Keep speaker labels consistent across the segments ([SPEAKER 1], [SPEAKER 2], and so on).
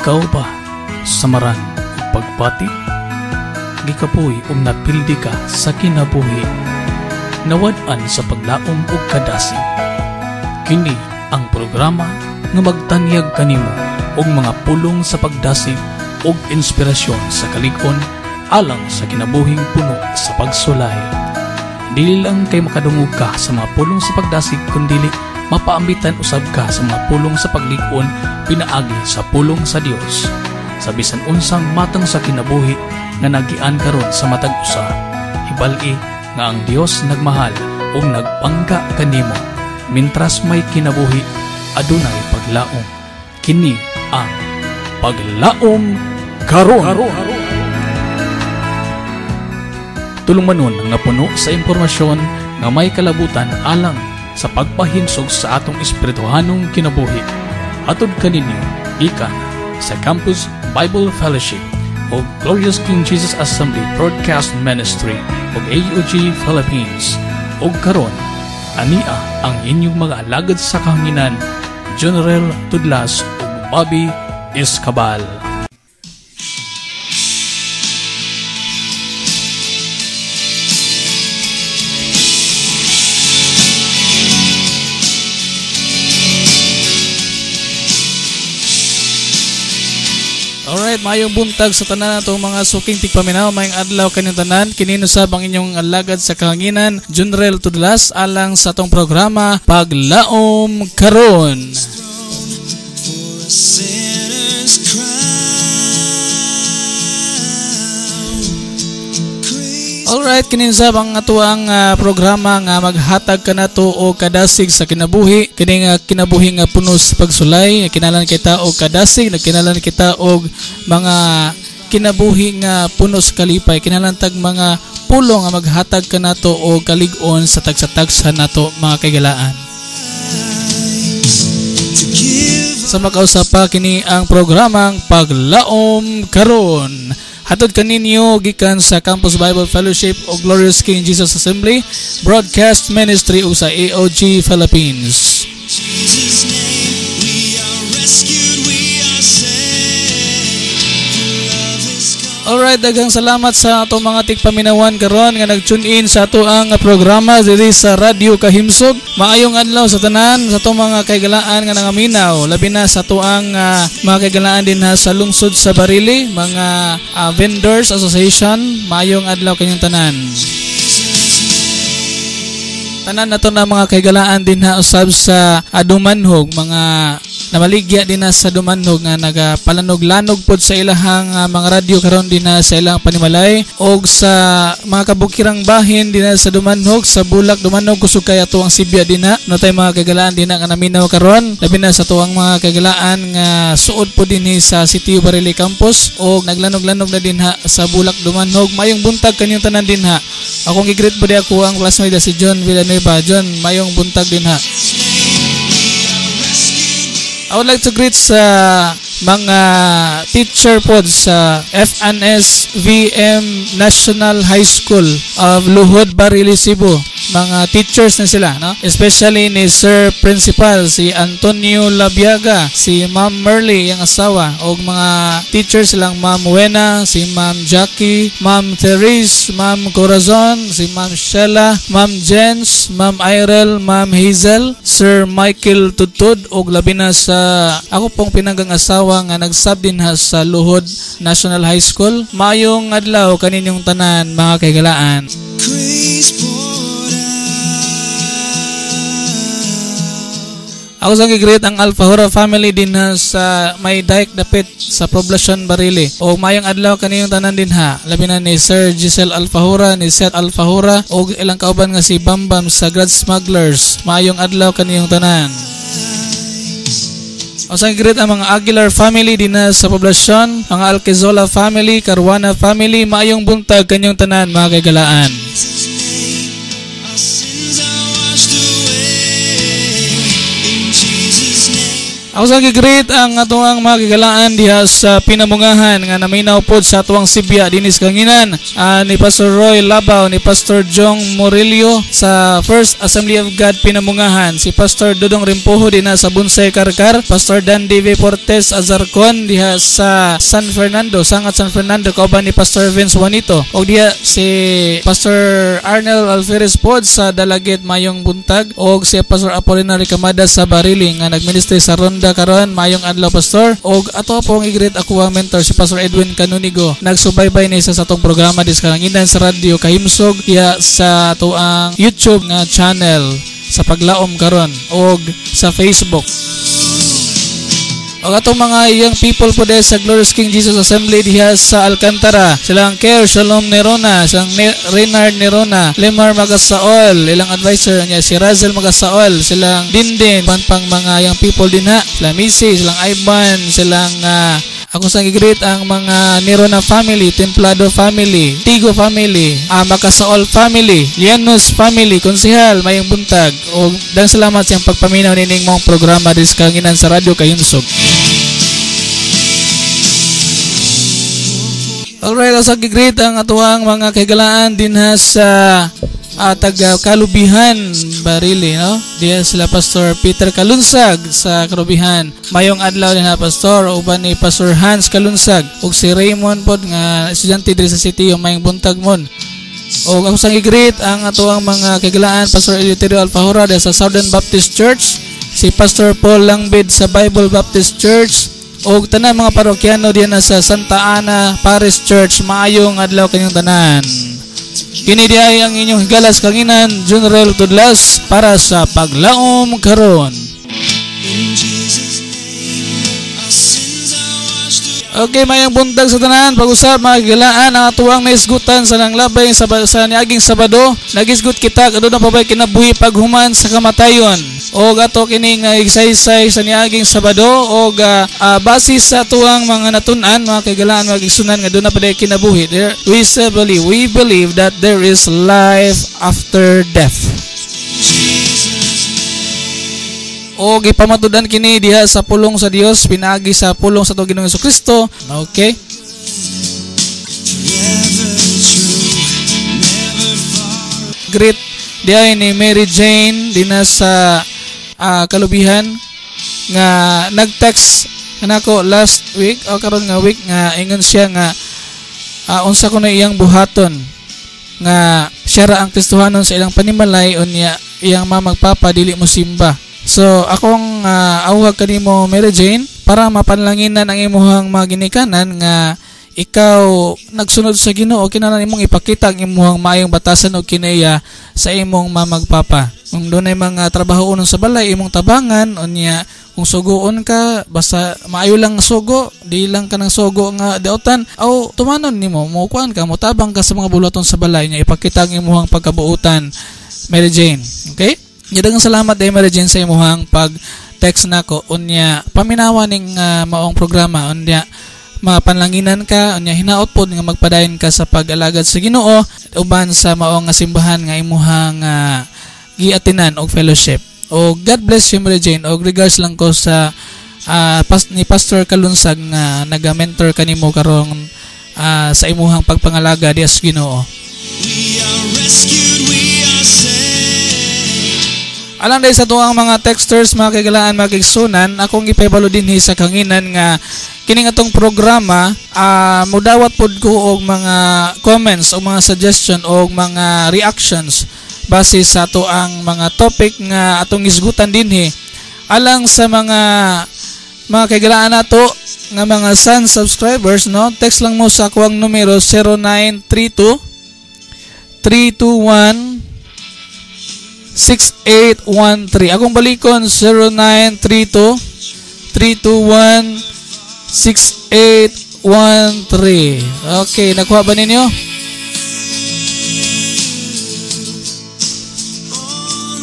[SPEAKER 1] Ikaw ba samaran og pagbati? Gikapoy ug napildi ka sa kinabuhi. Nawad-an sa paglaom ug kadasig. Kini ang programa nga magtanyag kanimo og mga pulong sa pagdasig ug inspirasyon sa kalig-on alang sa kinabuhing puno sa pagsulay. Dili lang kay makadungog ka sa mga pulong sa pagdasig kundili mapaambitan usab ka sa mga pulong sa paglig-on pinaagi sa pulong sa Dios. Sa bisan unsang matang sa kinabuhi nga nagian karon sa matag usa, hibal-i nga ang Dios nagmahal ug nagpangga kanimo. Mintras may kinabuhi, adunay paglaom. Kini ang Paglaom Karon. Tulungmanon nga puno sa impormasyon nga may kalabutan alang sa pagpahinsog sa atong espirituhanong kinabuhi. Atod kaninyo gikan sa Campus Bible Fellowship o Glorious King Jesus Assembly Broadcast Ministry o AOG Philippines. Og karon, ania ang inyong mga alagad sa kahanginan, General Tudlas ug Bobby Escabal. Alright, maayong buntag sa tanan atong mga suking tigpaminaw, maayong adlaw kaninyong tanan. Kini usab ang inyong alagad sa kahanginan, Junrel Tudlas, alang sa atong programa Paglaom Karon. Alright, kini usab ang atuang programa nga maghatag kanato og kadasig sa kinabuhi. Kini nga kinabuhi nga puno sa pagsulay, kinalan kita og kadasig, nagkinalan kita og mga kinabuhi nga puno sa kalipay, kinalan tag mga pulong nga maghatag kanato og kalig-on sa tagsa-tagsa nato mga kaigalaan. Sa makausap pa kini ang programang Paglaom Karon. Hatod kaninyo gikan sa Campus Bible Fellowship o Glorious King Jesus Assembly Broadcast Ministry o sa AOG Philippines.
[SPEAKER 2] Jesus' name, we are rescued, we are saved. For love is gone.
[SPEAKER 1] Alright, daghang salamat sa atong mga tigpaminawan karon nga nag-tune in sa ato ang programa diri sa Radyo Kahimsog. Maayong adlaw sa tanan sa atong mga kaigalaan nga nangaminaw, labi na sa ato ang mga kaigalaan dinha sa lungsod sa Barili, mga Vendors Association. Maayong adlaw kanyong tanan. Tanan nato na mga kaigalaan dinha usab sa Dumanhog, mga namaligya din na sa Dumanhog nga nagapalanog-lanog pod sa ilahang mga radyo karon din na sa ilang panimalay, og sa mga kabukirang bahin din na sa Dumanhog, sa Bulak Dumanhog, kusog kay ato ang Sibya din na no tay mga kaigalaan din na nga naminaw karon, labi na sa tuang mga kaigalaan nga suod pod dinhi sa Sitio Barili Campus og naglanog-lanog na dinha sa Bulak Dumanhog. Mayong buntag kanyong tanan dinha. Akong gi-greet pod ako ang classmate si John Villanueva. John, mayong buntag dinha. I would like to greet sa mga teacher pod sa FNS VM National High School of Luhod, Barili, Cebu. Mga teachers na sila, no? Especially ni Sir Principal, si Antonio Labiaga, si Ma'am Merly, yung asawa, og mga teachers silang Ma'am Wena, si Ma'am Jackie, Ma'am Therese, Ma'am Corazon, si Ma'am Sheila, Ma'am Jens, Ma'am Irel, Ma'am Hazel, Sir Michael Tutud, og labi na sa ako pong pinanggang asawa nga nagsab din ha sa Luhod National High School. Maayong adlaw kaninyong tanan mga kaigalaan.
[SPEAKER 2] Grace poured out.
[SPEAKER 1] Ako sa gi-greet ang Alfajora family din ha sa may dike dapit sa Poblacion Barili. O mayong adlaw kaniyong tanan din ha. Labi na ni Sir Giselle Alfajora, ni Seth Alfajora og ilang kauban nga si Bambam sa Grad Smugglers. Mayong adlaw kaniyong tanan. O sa gi-greet ang mga Aguilar family din ha sa Poblacion, mga Alquizola family, Caruana family, maayong buntag kanyong tanan mga kaigalaan.
[SPEAKER 3] Ako sa gi-greet ang atoang mga gigalaan diha sa Pinamungahan nga naminaw pod sa atuang Sibya dinis kanginan, ni Pastor Roy Labaw, ni Pastor Jong Morillo sa First Assembly of God Pinamungahan, si Pastor Dudong Rimpoho dinha sa Bunsay Karkar, Pastor Dandy V. Portes Azarcon diha sa San Fernando, Sangat San Fernando, kauban ni Pastor Vince Juanito, og diha si Pastor Arnel Alferez pod sa Dalagit, mayong buntag, og si Pastor Apolinary Camada sa Barili nga nagministry sa Ronda karon, mayong adlaw, Pastor. Og ato pong i-greet ako ang mentor, si Pastor Edwin Canonigo, nagsubaybay ni sa atong programa dis kalanginan sa Radyo Kahimsog diha sa atoang YouTube nga channel sa Paglaom karon og sa Facebook. Og atong mga young people po dahil sa Glorious King Jesus Assembly diha sa Alcantara. Silang Care Shalom Nerona, silang Reynard Nerona, Lemar Magasaol, ilang advisor niya si Razel Magasaol, silang Dindin, pan pang mga young people dinha, silang Missy, silang Ivan, silang ako sa gi-greet ang mga Nerona family, Templado family, Tigo family, Makasaol family, Lianos family, konsehal, mayong buntag. O dang salamat sa iyang pagpaminaw nining mong programa dis kanginan sa Radyo Kahimsog. Alright, sa gi-greet ang atuang mga kahigalaan dinha sa taga Kalubihan, Barili, no? Diya sila Pastor Peter Kalunsag sa Kalubihan. Mayong adlaw dinha, Pastor, uban ni Pastor Hans Kalunsag ug si Raymond pod nga estudyante diri sa city, yung mayong buntag mon. Og ako sang i-greet ang atuang mga kahigalaan, Pastor Eleuterio Alfajora diha sa Southern Baptist Church, si Pastor Paul Langbid sa Bible Baptist Church, og tanan mga parokyano diha na sa Santa Ana Parish Church, maayong adlaw kanyang tanan. Kini diay ang inyong higalas kanginan, General Tudlas, para sa Paglaom karon. Okay, mayong buntag sa tanan. Pag-usap mga gilaan ang atuang naisgutan sa nanglabay sa niaging Sabado. Nagisgut kita kadto na pabay kinabuhi paghuman sa kamatayon. Og ato kini nga igsaysay sa niaging Sabado og base sa atuang mga natun-an mga kaigalaan mga igsunan nga doon na paday kinabuhi. There, we believe that there is life after death. O gipamatudan kini diha sa pulong sa Dios, pinaagi sa pulong sa atong Ginoong Hesukristo. Okay. Greet diha ni Mary Jane dinha sa Kalubihan nga nag-text kanako last week o karon nga week nga ingon siya nga unsa ko na iyang buhaton nga siya ra ang Kristohanon sa ilang panimalay unya iyang mamagpapa dili mo simba. So akong awag kanimo Mary Jane para mapanlanginan ang imuhang mga ginikanan nga ikaw nagsunod sa Ginoo, kinahanglan imong ipakita ang imuhang maayong batasan og kinaiya sa imong mamagpapa. Kung dunay mga trabaho unon sa balay imong tabangan unya kung sugoon ka basta maayo lang sugo, di lang ka nang sugo nga daotan aw tumanon nimo, mokuan ka, motabang ka sa mga buluhaton sa balay nya ipakita ang imuhang pagkabuotan, Mary Jane. Okay? Daghang salamat day Mary Jane sa imuhang pag-text nako unya paminawa ning maong programa unya mapanlanginan ka unya hinaot pod nga magpadayon ka sa pag-alagad sa Ginoo uban sa maong nga simbahan nga imuhang giatinan og fellowship. O God bless you Mary Jane, og regards lang ko sa ni Pastor Kalunsag nga naga-mentor kanimo karong sa imuhang pagpangalaga diha sa Ginoo.
[SPEAKER 2] We are rescued, we are saved.
[SPEAKER 3] Alang dahil sa tuang mga texters, mga kaigalaan, mga kaigsunan, akong ipahibalo dinhi sa kanginan nga kining atong programa, mudawat pod ko og mga comments o mga suggestion o mga reactions base sa ato ang mga topic nga atong isgutan dinhi. Alang sa mga kaigalaan nato nga mga Sun subscribers, no, text lang mo sa akuang numero 0932 321 6813. Akong balikon 0932 321 6813. Okay, nakuha ba ninyo?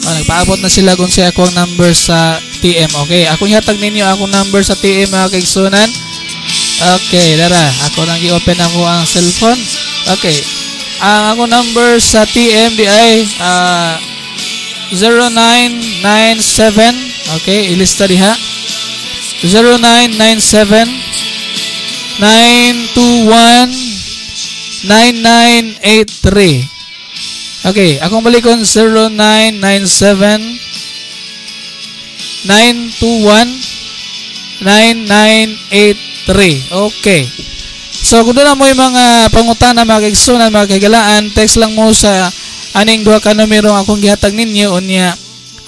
[SPEAKER 3] Oh, nagpaabot na sila kung siya akong number sa TM. Okay, akong ihatag ninyo akong number sa TM mga kaigsunan. Okay, dara. Ako nang i-open ako ang cellphone. Okay. Ang akong number sa TM di ay 0997. Okay, ilista diha. 0997 921 9983. Okay, akong balikon, 0997 921 9983. Okay. So kung doon mo yung mga pangutana, mga kaigsunan, mga kahigalaan, text lang mo sa aning duha ka numero ang akong gihatag ninyo. Unya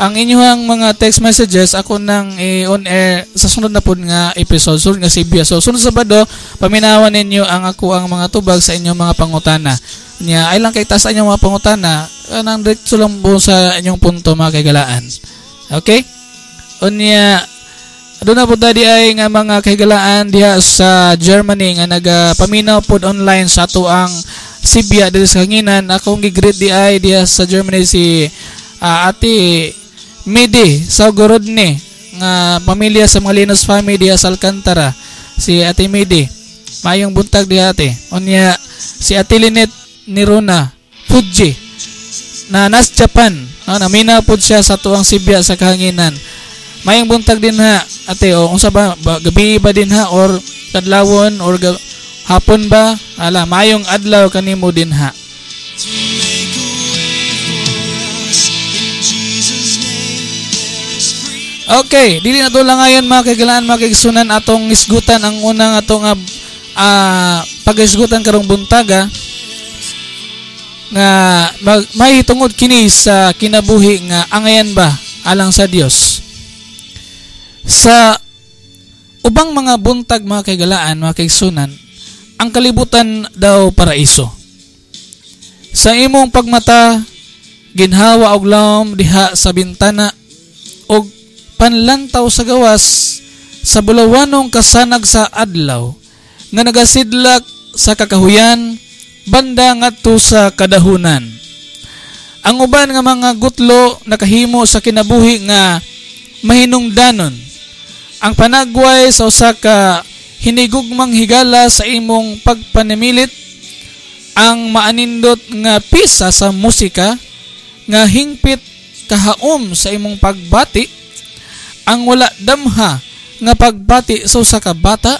[SPEAKER 3] ang inyong mga text messages ako nang i-on air sa sunod na pud nga episode, sunod nga sibya. So sunod Sabado, paminawan ninyo ang ako ang mga tubag sa inyong mga pangutana. Nya ay lang kay taas sa inyong mga pangutana, kanang diretso lang po sa inyong punto, mga kahigalaan. Okay? Unya doon na po di ay nga mga kahigalaan diha sa Germany nga nagapaminaw pod online sa ato ang Sibya diri sa Kanginan. Akong gi-greet di ay diha sa Germany si Ate Midi sa Gorodne nga pamilya sa mga Linos family diha sa Alcantara. Si Ate Midi, maayong buntag diha, ate. Unya si Ate Linet Nirona Fuji na nas Japan, no, namina pod siya sa tuang Sibya sa Kahanginan. Mayong buntag din ha, ate. O unsa ba, ba gabi ba din ha or kadlawon or hapon ba? Ala, mayong adlaw kanimo din ha.
[SPEAKER 2] To make a way for us. In Jesus' name, there is freedom.
[SPEAKER 3] Okay, dili na to lang ngayon, mga kaigalaan, mga kaigsunan, atong isgutan ang unang atong pag-isgutan karong buntaga nga may tungod kini sa kinabuhi nga angayan ba alang sa Dios. Sa ubang mga buntag, mga kaigalaan, mga kaigsunan, ang kalibutan daw paraiso. Sa imong pagmata, ginhawa og lawom diha sa bintana og panlantaw sa gawas sa bulawanong kasanag sa adlaw nga nagasidlak sa kakahuyan banda ngadto sa kadahunan. Ang uban nga mga gutlo nakahimo sa kinabuhi nga mahinungdanon. Ang panagway sa usa ka hinigugmang higala sa imong pagpanimilit, ang maanindot nga pisa sa musika nga hingpit kahaom sa imong pagbati, ang wala damha nga pagbati sa usa ka bata.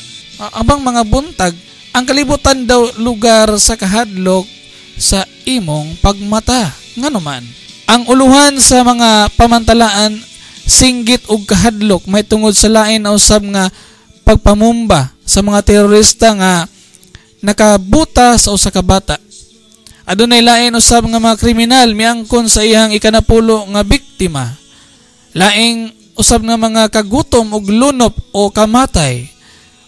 [SPEAKER 3] Abang mga buntag, ang kalibutan daw lugar sa kahadlok sa imong pagmata. Ngano man ang uluhan sa mga pamantalaan singgit og kahadlok may tungod sa lain na usab nga pagpamumba sa mga terorista nga nakabuta sa usa ka bata. Adunay lain usab nga mga kriminal miangkon sa iyang ikanapulo nga biktima. Laing usab nga mga kagutom og lunop o kamatay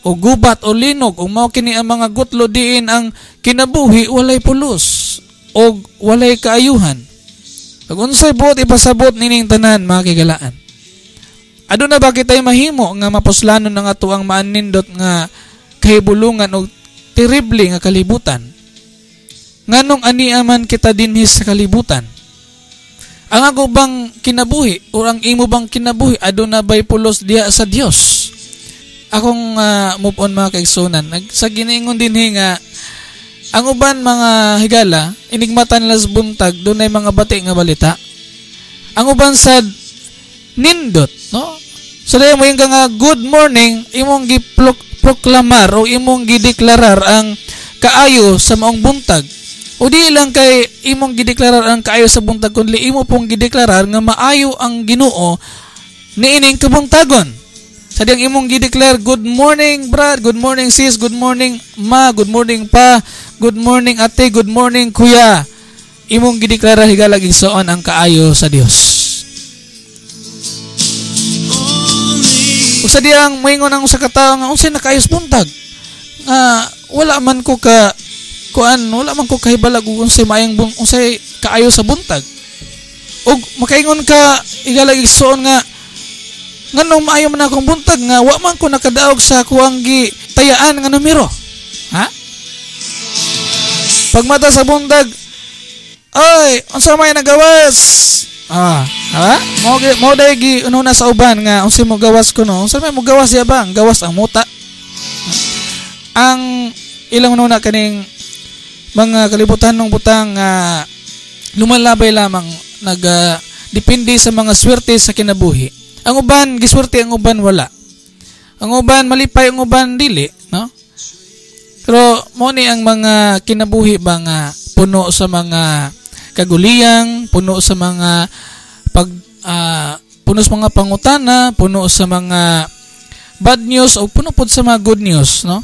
[SPEAKER 3] o gubat o linog, ug mao kini ang mga gutlo diin ang kinabuhi walay pulos og walay kaayuhan. Ug unsay buot ipasabot nining tanan, mga kigalaan? Aduna ba kitay mahimo nga mapuslanon ang ato ang maanindot nga kahibulungan og terrible nga kalibutan? Nganong ania man kita dinhi sa kalibutan? Ang ako bang kinabuhi o ang imo bang kinabuhi, aduna bay pulos diha sa Dios? Akong move on, mga kaigsunan. Sa giniingon dinhi nga ang uban mga higala inigmata nila sa buntag dunay mga bati nga balita. Ang uban sad nindot, no? So dayon mo yung nga good morning, imong giproklamar o imong gideklarar ang kaayo sa maong buntag. O di lang kay imong gideklarar ang kaayo sa buntag, kundi imo pong gideklarar nga maayo ang Ginoo niining kabuntagon. Sa diyang imong gideclare, "Good morning, brad, good morning, sis, good morning, ma, good morning, pa, good morning, ate, good morning, kuya." Imong gideklara, higala igsoon, ang kaayo sa Dios. Usa diyang moingon ang usa ka tawo nga unsay nakaayos buntag? Nga wala man ko ka kuan, wala man ko kahibalag ug unsay maayong unsay kaayo sa buntag. Ug makaingon ka, higala igsoon, nga nganong maayo man akong buntag nga wa man ko nakadaog sa kuang gi tayaan nga numero? Ha? Pagmata sa buntag, "Ay, unsa may nagawas?" Ah, ha? Mo day gi una sa uban nga unsay mo gawas kuno? Unsa may mo gawas diya ba? Ang gawas ang muta. Ang ilang una kaning mga kalibutan ng butang nga lumalabay lamang, nag depende sa mga swerte sa kinabuhi. Ang uban giswerte, ang uban wala. Ang uban malipay, ang uban dili, no? Pero mo ni ang mga kinabuhi ba nga puno sa mga kaguliyang, puno sa mga pag puno sa mga pangutana, puno sa mga bad news o puno pod sa mga good news, no?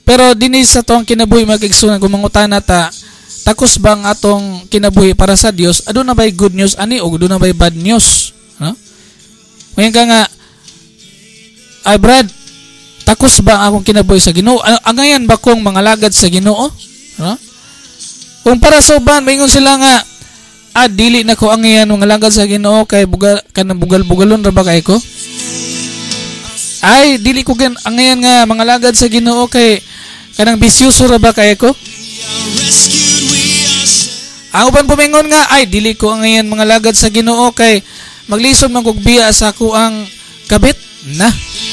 [SPEAKER 3] Pero dinhi sa atong kinabuhi, mga kaigsuonan, kung mangutana ta, takos ba ang atong kinabuhi para sa Dios? Aduna ba'y good news ani o aduna ba'y bad news, no? Ngayon ka nga, "Ay Brad, takos ba ang akong kinabuhi sa Ginoo? Angayan ba kong mangalagad sa Ginoo?" No? Kung para sa uban, maingon sila nga, "Ah, dili na ko angayan mangalagad sa Ginoo kay bugal kanang bugal-bugalon ra ba kay ko? Ay, dili ko gan angayan nga mangalagad sa Ginoo kay kanang bisyoso ra ba kay ko?"
[SPEAKER 2] Rescued, we are saved.
[SPEAKER 3] Ang uban pumingon nga, "Ay, dili ko angayan mangalagad sa Ginoo kay maglisod man kog biya sa akuang kabit na."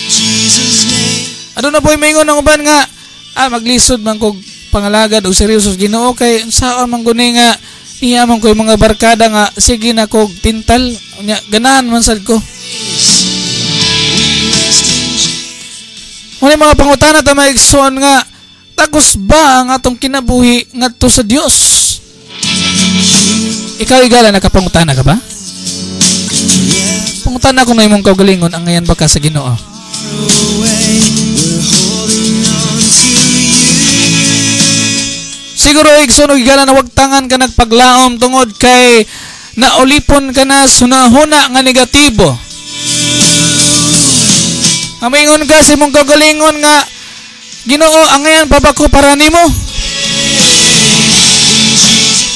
[SPEAKER 2] Jesus' name.
[SPEAKER 3] Aduna poy maingon ang uban nga, "Ah, maglisod man kog pangalagad og seryoso sa Ginoo kay unsa man guni nga niya man ko'y mga barkada nga sige na kog tintal nya, ganahan man sad ko."
[SPEAKER 2] We rest in Jesus.
[SPEAKER 3] Muna mga pangutana ta, mga igsoon, nga takos ba ang atong kinabuhi ngadto sa Dios? Ikaw, igala, nakapangutana ka ba? Pangutana ko na imong kaugalingon, angayan ba ka sa Ginoo?
[SPEAKER 2] Away. We're holding on to you.
[SPEAKER 3] Siguro, igsoon ug higala, na wagtangan ka nagpaglaom tungod kay naulipon ka na sa hunahuna nga negatibo. Amingon ka sa imong kaugalingon nga, "Ginoo, angayan pa ba ko para nimo?"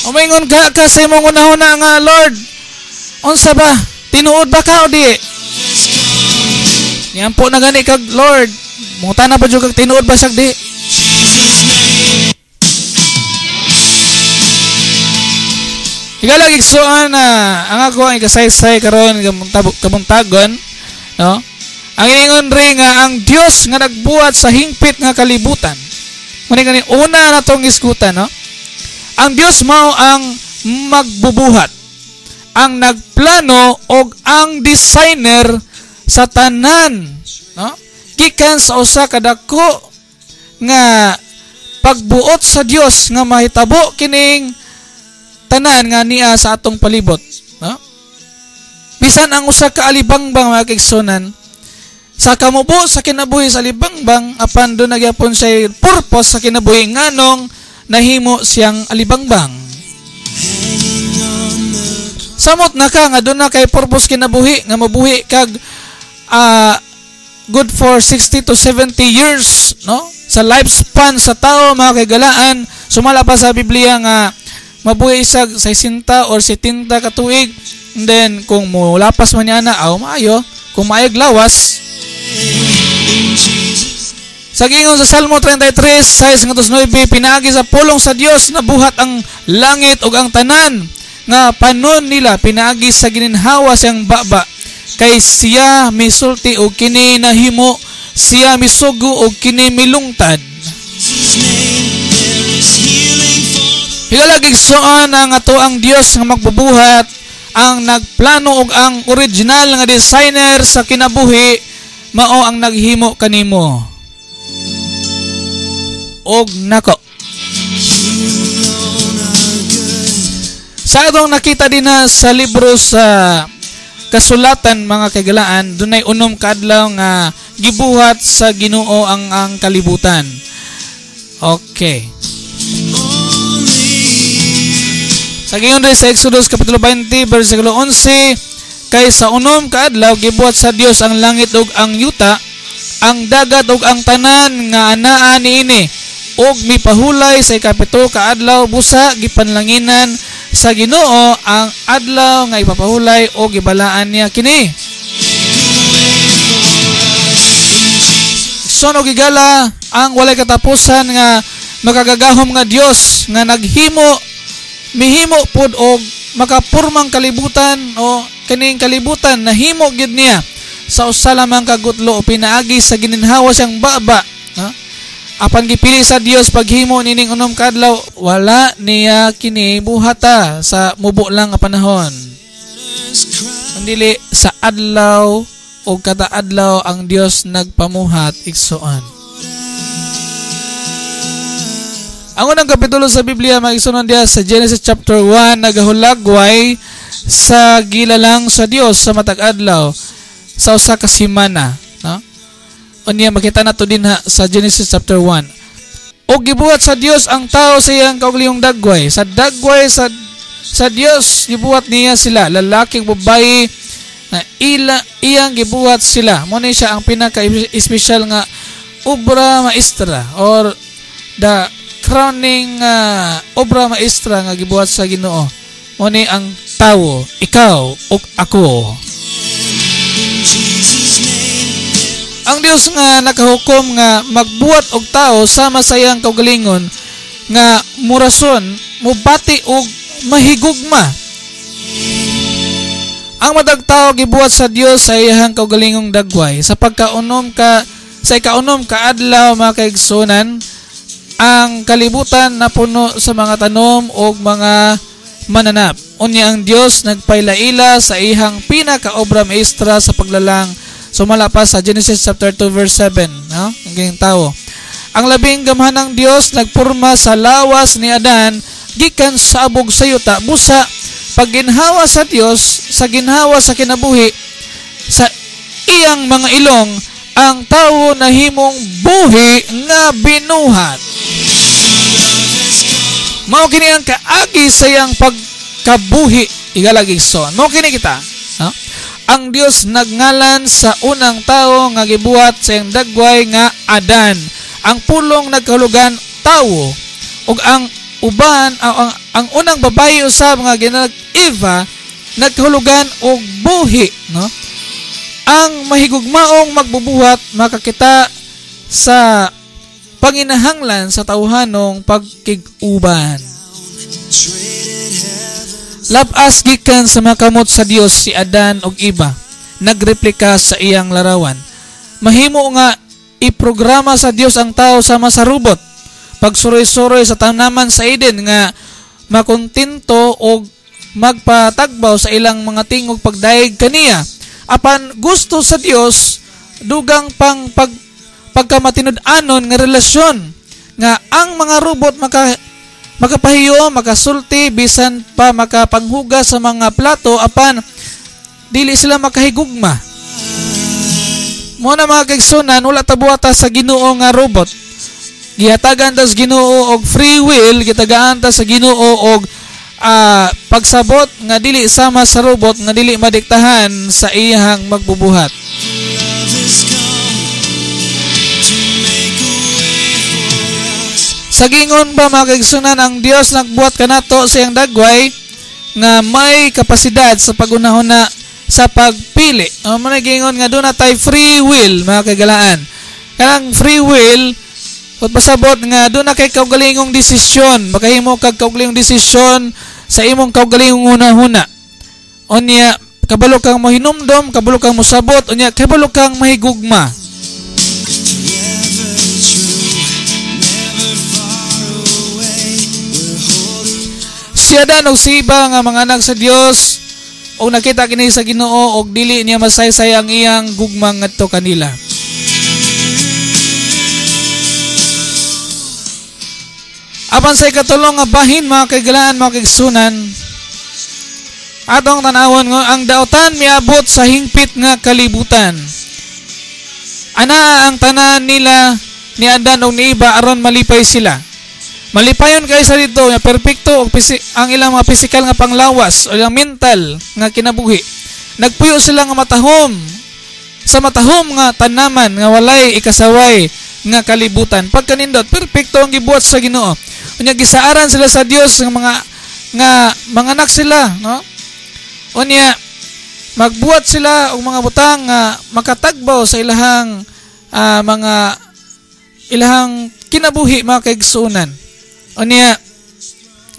[SPEAKER 3] Umingon ka ka sa imong hunahuna nga, "Lord, unsa ba? Tinuod ba ka o di?" Niampo na gani kag, "Lord," mangutana pa jud kag tinuod ba siya di?
[SPEAKER 2] Jesus' name.
[SPEAKER 3] Higala, igsuon, na ang ako ang ikasaysay karon kabuntagon, no? Ang ingon rin nga ang Dios nga nagbuhat sa hingpit nga kalibutan. Muna gani una na tong iskutan, no? Ang Dios mao ang magbubuhat, ang nagplano og ang designer sa tanan, no? Gikan sa usa ka dako nga pagbuot sa Dios nga mahitabo kining tanan nga niya sa atong palibot, no? Bisan ang usa ka alibangbang, mga kaigsuonan, sa kamubo sa kinabuhi sa alibangbang, apan duna gyapon siya purpose sa kinabuhi nganong nahimo siyang alibangbang. Samot na ka nga duna kay purpose kinabuhi nga mabuhi kag good for 60 to 70 years, no? Sa lifespan sa tao, mga kaigalaan, sumala pa sa Biblia nga mabuhi sa 60 or 70 ka tuig. And then kung molapas man niya na, aw maayo kung maayog lawas. Sa gingon sa Salmo 33, 6 ngadto 9, pinaagi sa pulong sa Dios nabuhat ang langit ug ang tanan nga panon nila, pinaagi sa gininhawa siyang baba. Kay siya misulti og kini nahimo, siya misugo og kini milungtad.
[SPEAKER 2] Jesus' name, there is healing for the
[SPEAKER 3] Higala, igsoon, ang ato ang Dios nga magbubuhat, ang nagplano og ang original nga designer sa kinabuhi, mao ang naghimo kanimo og nako.
[SPEAKER 2] Alone are good.
[SPEAKER 3] Sa atong nakita din na sa libro sa Kasulatan, mga kaigalaan, dunay 6 ka adlaw nga gibuhat sa Ginoo ang kalibutan. Okay. Sa giyon rin sa Exodus Kapitulo 20 versikulo 11, kay sa 6 ka adlaw gibuhat sa Dios ang langit ug ang yuta, ang dagat ug ang tanan nga anaa niini, ug mipahulay sa 7 ka adlaw. Busa gipanlanginan sa Ginoo ang adlaw nga ipapahulay ug gibalaan niya kini. Sono gigala, ang walay katapusan nga makagagahom nga Dios nga naghimo, mihimo pod og makapurmang kalibutan o kining kalibutan, nahimo gyud niya sa usa lamang ka gutlo o pinaagi sa gininhawa siyang baba, ha? Apan gipili sa Dios paghimo nining 6 ka adlaw, wala niya kini buhata sa mubo lang nga panahon, kundili sa adlaw ug kada adlaw ang Dios nagpamuhat, igsoon. Ang unang kapitulo sa Biblia, mga igsoon, diha sa Genesis chapter 1, nagahulagway sa gilalang sa Dios sa matag adlaw sa usa ka semana, no? Unya makita nato dinha sa Genesis chapter 1. Og gibuhat sa Dios ang tao sa iyang kaugalingong dagway. Sa dagway sa Dios gibuhat niya sila, lalaki ug babae na iyang gibuhat sila. Mo ni siya ang pinaka-espesyal nga obra maestra or the crowning obra maestra nga gibuhat sa Ginoo. Mo ni ang tawo, ikaw ug ako. Ang Dios nga nakahukom nga magbuhat og tao sama sa iyang kaugalingon nga murason, mubati og mahigugma. Ang matag tao gibuhat sa Dios sa iyang kaugalingong dagway. Sa pagkaunom ka sa ikaunom ka adlaw, mga kaigsunan, ang kalibutan napuno sa mga tanom og mga mananap. Unya ang Dios nagpailaila sa iyang pinakaobra maestra sa paglalang. Sumala pa sa Genesis chapter 2 verse 7, no? Ang tao. Ang labing gamhanang Dios nagporma sa lawas ni Adan gikan sa abog sa yuta, busa pagginhawa sa Dios sa ginhawa sa kinabuhi sa iyang mga ilong, ang tawo nahimong buhi nga binuhat. Mao kini ang kaagi sa iyang pagkabuhi, igalag igsoon. Mao kini kita, no? Ang Dios nagngalan sa unang tao nga gibuhat sa iyang dagway nga Adan. Ang pulong nagkahulugan tawo, ug ang uban ang unang babayi usab nga ginag Eva nagkahulugan og buhi, no? Ang mahigugmaong magbubuhat makakita sa panginahanglan sa tawhanong pagkig-uban. Labas gikan sa makamot sa Dios si Adan og Eva, nagreplika sa iyang larawan. Mahimo nga iprograma sa Dios ang tao sama sa robot. Pagsuroy-suroy sa tanaman sa Eden nga makontento og magpatagbaw sa ilang mga tingog pagdayeg kaniya. Apan gusto sa Dios dugang pang pagkamatinud-anon nga relasyon nga ang mga robot makapahiyo, makasulti, bisan pa makapanghugas sa mga plato, apan dili sila makahigugma. Mo na mga kaigsunan, wala tabuhata sa Ginoo nga robot. Gihatagan ta sa Ginoo og free will, gitagaan ta sa Ginoo og pagsabot nga dili sama sa robot nga dili madiktahan sa iyang magbubuhat. Sa gingon ba mga kaigsunan, ang Dios nagbuhat kanato sa iyang dagway nga may kapasidad sa pagunahuna sa pagpili. Ang mga gingon nga doon na tay free will, mga kagalaan. Kanang free will, kung pasabot nga doon na kay kaugalingong desisyon, makahimo kag kaugalingong desisyon sa imong kaugalingong hunahuna. Unya, kabalo kang mahinumdom, kabalo kang mosabot, unya, kabalo kang mahigugma. Si Adan og si Eva nga mga anak sa Dios og nakita kini sa Ginoo og dili niya masaysay ang iyang gugma ngadto kanila. Apan sa ikatulong nga bahin, mga kaigalaan, mga kaigsunan, atong tan-awon nga ang daotan miabot sa hingpit nga kalibutan. Ana ang tanan nila ni Adan og ni Eva aron malipay sila. Malipayon kay sa dito nga perpekto og ang ilang mga pisikal nga panglawas o ilang mental nga kinabuhi. Nagpuyo sila nga matahom sa matahom nga tanaman nga walay ikasaway nga kalibutan. Pagkanindot, perpekto ang gibuhat sa Ginoo. Unya gisaaran sila sa Dios nga mga anak sila, no? Unya magbuhat sila og mga butang nga makatagbaw sa ilahang mga ilahang kinabuhi, mga kaigsuonan. Unya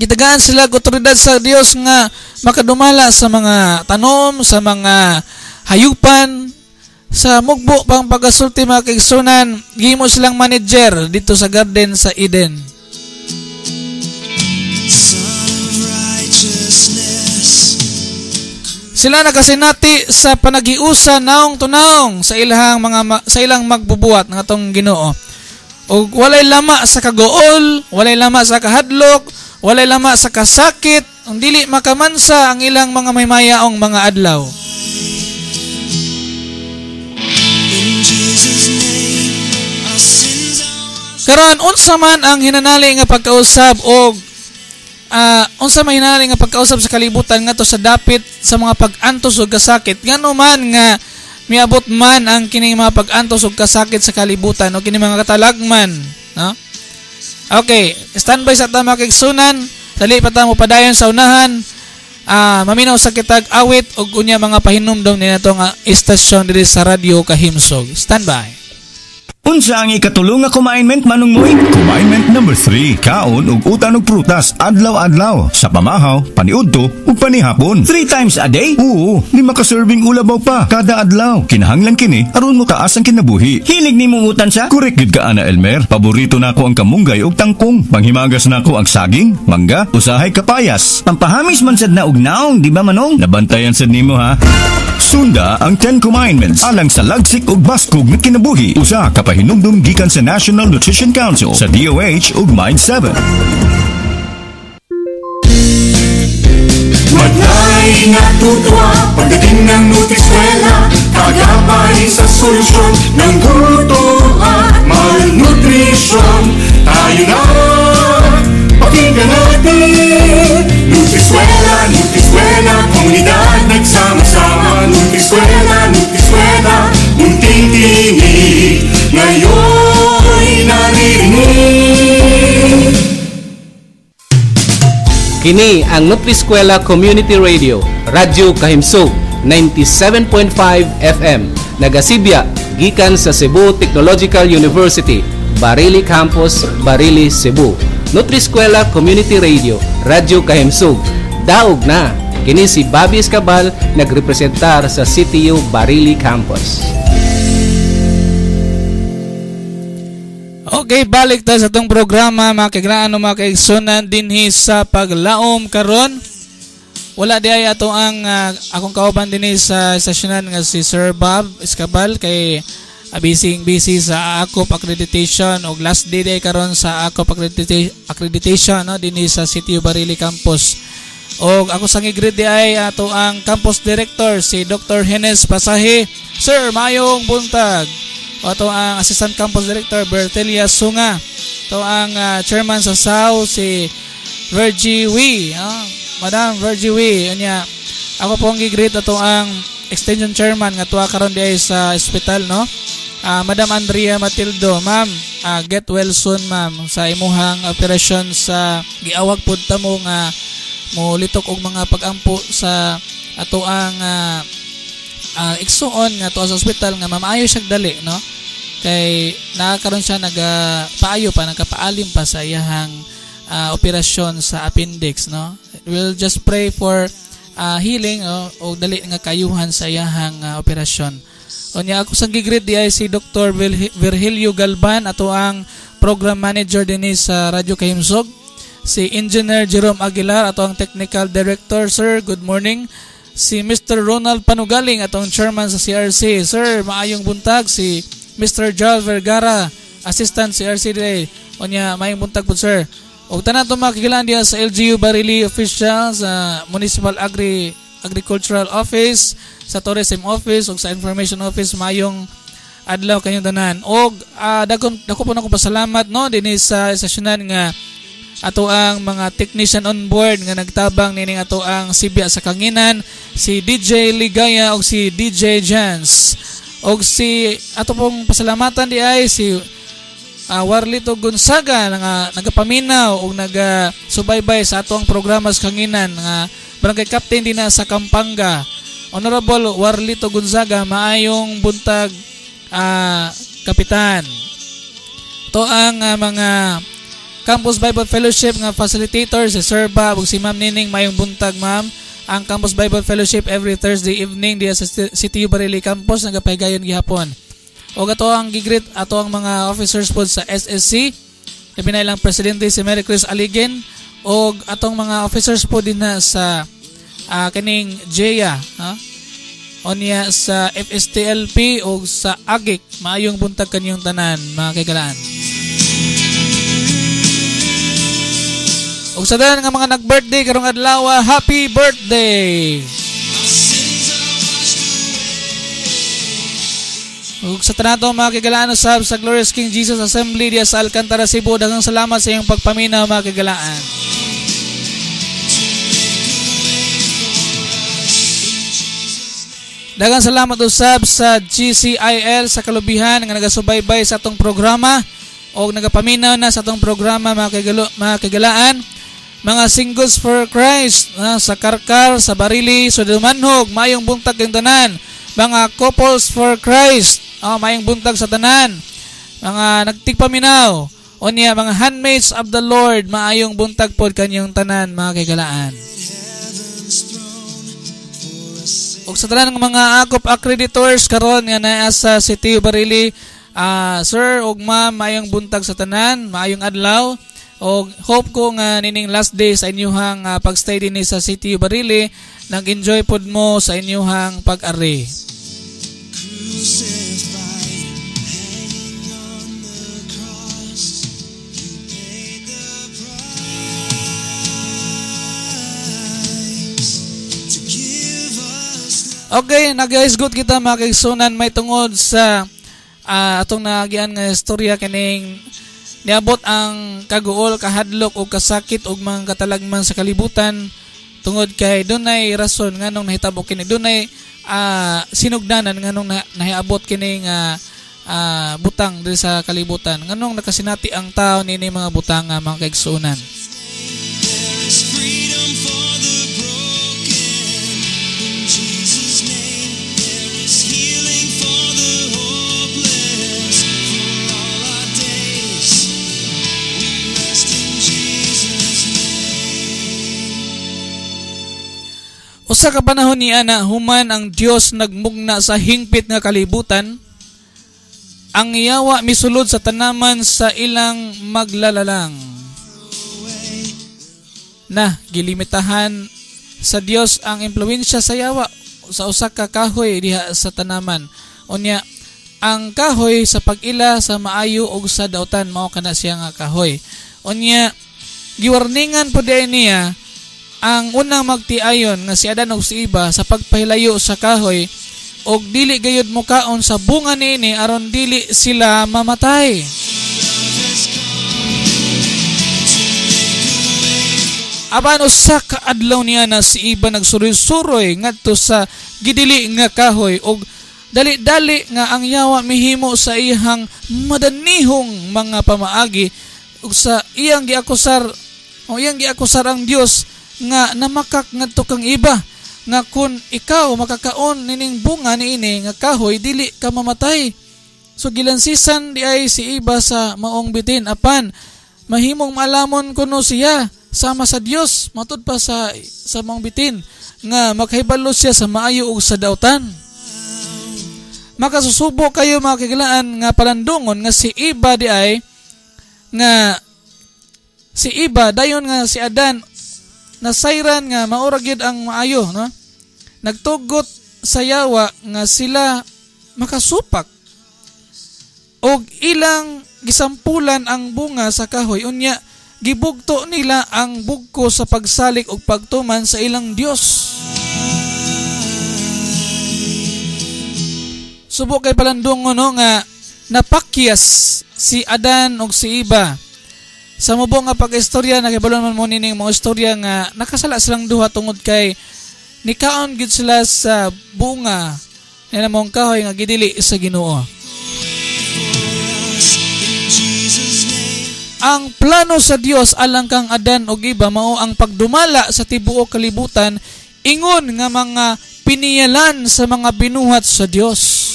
[SPEAKER 3] gitagaan sila og otoridad sa Dios nga makadumala sa mga tanom, sa mga hayupan, sa mugbo pang pagasulti, mga kaigsuonan. Gihimo silang manager dito sa garden sa Eden. Sila nakasinati sa panaghiusa naong tunaong sa ilang sa ilang magbubuhat ng atong Ginoo. Og walay lama sa kaguol, walay lama sa kahadlok, walay lama sa kasakit, ang dili makamansa ang ilang mga maymayaong mga adlaw.
[SPEAKER 2] In Jesus' name, our sins are
[SPEAKER 3] Karon, unsa man ang hinanali nga pagkausab og unsa man hinanali nga pagkausab sa kalibutan ngadto sa dapit sa mga pag-antos ug kasakit? Ngano man nga miabot man ang kining mga pag-antos ug kasakit sa kalibutan o kining mga katalagman, no? Okay, standby sa ta, mga kaigsunan. Dali pa ta mo padayon sa unahan. Maminaw sa kitag awit ug unya mga pahinumdom ni nato nga istasyon diri sa Radyo Kahimsog. Standby.
[SPEAKER 4] Unsa ang ikatulo nga commandment, Manong Moy?
[SPEAKER 5] Commandment number 3, kaon og utan og prutas adlaw-adlaw sa pamahaw, paniudto ug panihapon.
[SPEAKER 4] Three times a day?
[SPEAKER 5] Oo, 5 ka serving o labaw pa kada adlaw. Kinahanglan kini aron mo taas ang kinabuhi.
[SPEAKER 4] Hilig nimo utan sa?
[SPEAKER 5] Correct gyud ka ana, Elmer. Paborito nako ang kamunggay ug tangkong. Panghimagas nako ang saging, mangga, usahay kapayas.
[SPEAKER 4] Pampahamis man sad na og naong, di ba, Manong?
[SPEAKER 5] Nabantayan sad nimo ha. Sunda ang 10 Commandments alang sa lagsik ug baskog nga kinabuhi. Usa ka pahinumdum gikan sa National Nutrition Council, sa DOH ug Mind 7.
[SPEAKER 6] Madlay natutuwa pagdating ng Nutriskwela. Kagabay sa solusyon ng gutom at malnutrition. Tayo na, pakinggan natin. Nutriskwela, Nutriskwela, komunidad nagsama-sama. Nutriskwela, Nutriskwela, munting tinig ngayon'y naririnig.
[SPEAKER 7] Kini ang Nutriskwela Community Radio, Radyo Kahimsog 97.5 FM. Nagasibya gikan sa Cebu Technological University, Barili Campus, Barili, Cebu. Nutriskwela Community Radio, Radyo Kahimsog. Daog na. Kini si Bobby Escabal, nagrepresentar sa CTU Barili Campus.
[SPEAKER 3] Okay, balik tayo sa itong programa, mga kaiglaan o mga kaigsunan, dinhi sa paglaom karon. Wala di ay ato ang akong kauban dinhi sa estasyonan nga si Sir Bob Escabal kay busy busy sa ACOP accreditation og last day day karon sa ACOP accreditation, no, dinhi sa CTU Barili Campus. Og ako sang i-greet di ay ato ang campus director, si Dr. Henes Pasahe. Sir, maayong buntag. O ato ang assistant campus director, Bertelia Sunga. Ito ang chairman sa SAO, si Virgie Wee. Madam Virgie Wee. Unya, ako po ang gi-greet ato ang extension chairman nga tuwa karon di ay sa ospital, no? Madam Andrea Matildo, ma'am, get well soon, ma'am, sa imuhang operasyon sa giawag pud ta mo nga mo litok og mga pag-ampo sa ato ang igsuon nga tuwa sa ospital nga mamaayo siya dali, no? Kay nakakaroon siya nagapaayo pa, nagapaalim pa sa iyahang operasyon sa appendix, no? We'll just pray for healing, no? O dali nga kayuhan sa iyahang operasyon. Unya, ako sang gi-greet di ay si Dr. Virgilio Galban, ato ang program manager dinhi sa Radyo Kahimsog. Si Engineer Jerome Aguilar, ato ang technical director. Sir, good morning. Si Mr. Ronald Panugaling, atong chairman sa CRC. Sir, maayong buntag. Si Mr. Joel Vergara, assistant CRC today. Unya, maayong buntag po, sir. Og tanan itong mga kagilaan diha sa LGU Barili official, sa Municipal Agricultural Office, sa Tourism Office, ug sa Information Office, maayong adlaw kanyong tanan. Og dako po na akong pasalamat, no, dinhi sa estasyonan nga ato ang mga technician on board nga nagtabang nining ato ang sibya sa kanginan, si DJ Ligaya og si DJ Jans. Og si ato pong pasalamatan di ay si Warlito Gonzaga nga nagapaminaw og nagasubaybay sa ato ang programa sa kanginan nga barangay captain din na sa Kampanga. Honorable Warlito Gonzaga, maayong buntag, kapitan. Ito ang mga Campus Bible Fellowship nga facilitator, si Sir Bob ug si Ma'am Nining, maayong buntag, ma'am. Ang Campus Bible Fellowship every Thursday evening diya sa CTU Barili Campus nagapahigayon gihapon. Og ato ang gigreet ato ang mga officers pod sa SSC, labi na ilang presidente si Mary Chris Aligen, og atong mga officers po din na sa Kaning Jeya, ha? Onya sa FSTLP o sa AGIC, maayong buntag kanyong tanan mga kaigalaan. Og sa tanan nga mga nag-birthday karong adlaw, happy birthday. Ug sa tanan to mga kaigalaan usab sa Glorious King Jesus Assembly diya sa Alcantara, Cebu, daghang salamat sa iyong pagpaminaw mga kaigalaan. Daghang salamat usab sa GCIL sa Kalubihan nga nagasubaybay sa atong programa o nagapaminaw na sa atong programa mga kaigalaan. Mga Singles for Christ sa Karkar, sa Barili, sa Dumanhog, maayong buntag kayong tanan. Mga Couples for Christ, maayong buntag sa tanan. Mga nagtigpaminaw, unya mga Handmaids of the Lord, maayong buntag pod kanyong tanan mga kaigalaan. Ug sa tanan ng mga akop accreditors karon nga naa sa City Barili, sir ug ma'am, maayong buntag sa tanan, maayong adlaw. Og hope ko nga nining last day sa inyuhang pagstay dinhi sa City Barili, nag-enjoy pod mo sa inyuhang pag-ari. Okay, nag-isgot kita mga kaigsunan may tungod sa atong naagian nga istorya kining niabot ang kaguol, kahadlok o kasakit og mga katalagman sa kalibutan tungod kay dunay rason nganong nahitabo kini, dunay sinugdanan nganong nahiabot kining butang diri sa kalibutan, nganong nakasinati ang tao niini mga butang mga kaigsunan. Usa ka panahon ni ana, human ang Dios nagmugna sa hingpit nga kalibutan, ang yawa misulod sa tanaman sa ilang maglalalang. Na gilimitahan sa Dios ang impluwensya sa yawa sa usa ka kahoy diha sa tanaman. Unya ang kahoy sa pag-ila sa maayo ug sa dautan, mao kana siya nga kahoy. Unya giwarningan pud niya ang unang magtiayon nga si Adan ug si Eva sa pagpahilayo sa kahoy og dili gayud mokaon sa bunga niini aron dili sila mamatay. Apan usa ka adlaw niya na si Eva nagsuroy-suroy ngadto sa gidili nga kahoy og dali-dali nga ang yawa mihimo sa iyang madanihong mga pamaagi ug sa iyang giakusar o iyang giakusar ang Dios nga namakak ngadto kang iba nga kun ikaw makakaon nining bunga niini nga kahoy dili ka mamatay. So gilansisan di ay si Iba sa maong bitin, apan mahimong maalamon kuno siya sama sa Dios matud pa sa maong bitin nga makahibalo siya sa maayo ug sa dautan. Makasusubo kayo mga kagilaan nga palandungon nga si Iba di ay nga si Iba dayon nga si Adan nasayran nga maura gyud ang maayo, no? Nagtugot sa yawa nga sila makasupak og ilang gisampulan ang bunga sa kahoy, unya gibugto nila ang bugko sa pagsalik og pagtuman sa ilang Dios. Subo kay palandungon, no, nga napakyas si Adan og si Eva. Sa mubong nga pag-istorya, nakibalo man mo nining mga istorya nga nakasala silang duha tungod kay nikaon gid sila sa bunga nila mong kahoy nga gidili sa Ginoo. Ang plano sa Dios alang kang Adan ug Eva mao ang pagdumala sa tibuok kalibutan ingon nga mga piniyalan sa mga binuhat sa Dios.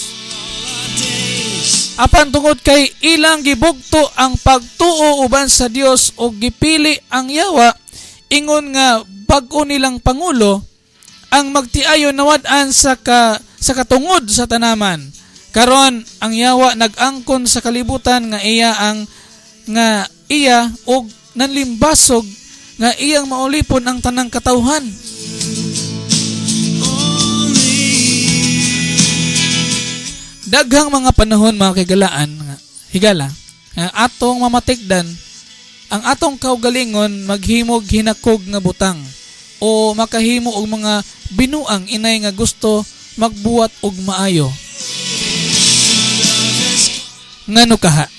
[SPEAKER 3] Apan tungod kay ilang gibugto ang pagtuo uban sa Dios og gipili ang yawa ingon nga bag-o nilang pangulo ang magtiayon nawad-an sa katungod sa tanaman. Karon ang yawa nag-angkon sa kalibutan nga iya ang nga iya og nanlimbasog nga iyang maulipon ang tanang katawhan. Daghang mga panahon mga kaigalaan, higala, nga atong mamatikdan, ang atong kaugalingon maghimog hinakog nga butang o makahimo og mga binuang inay nga gusto magbuhat og maayo. Ngano kaha?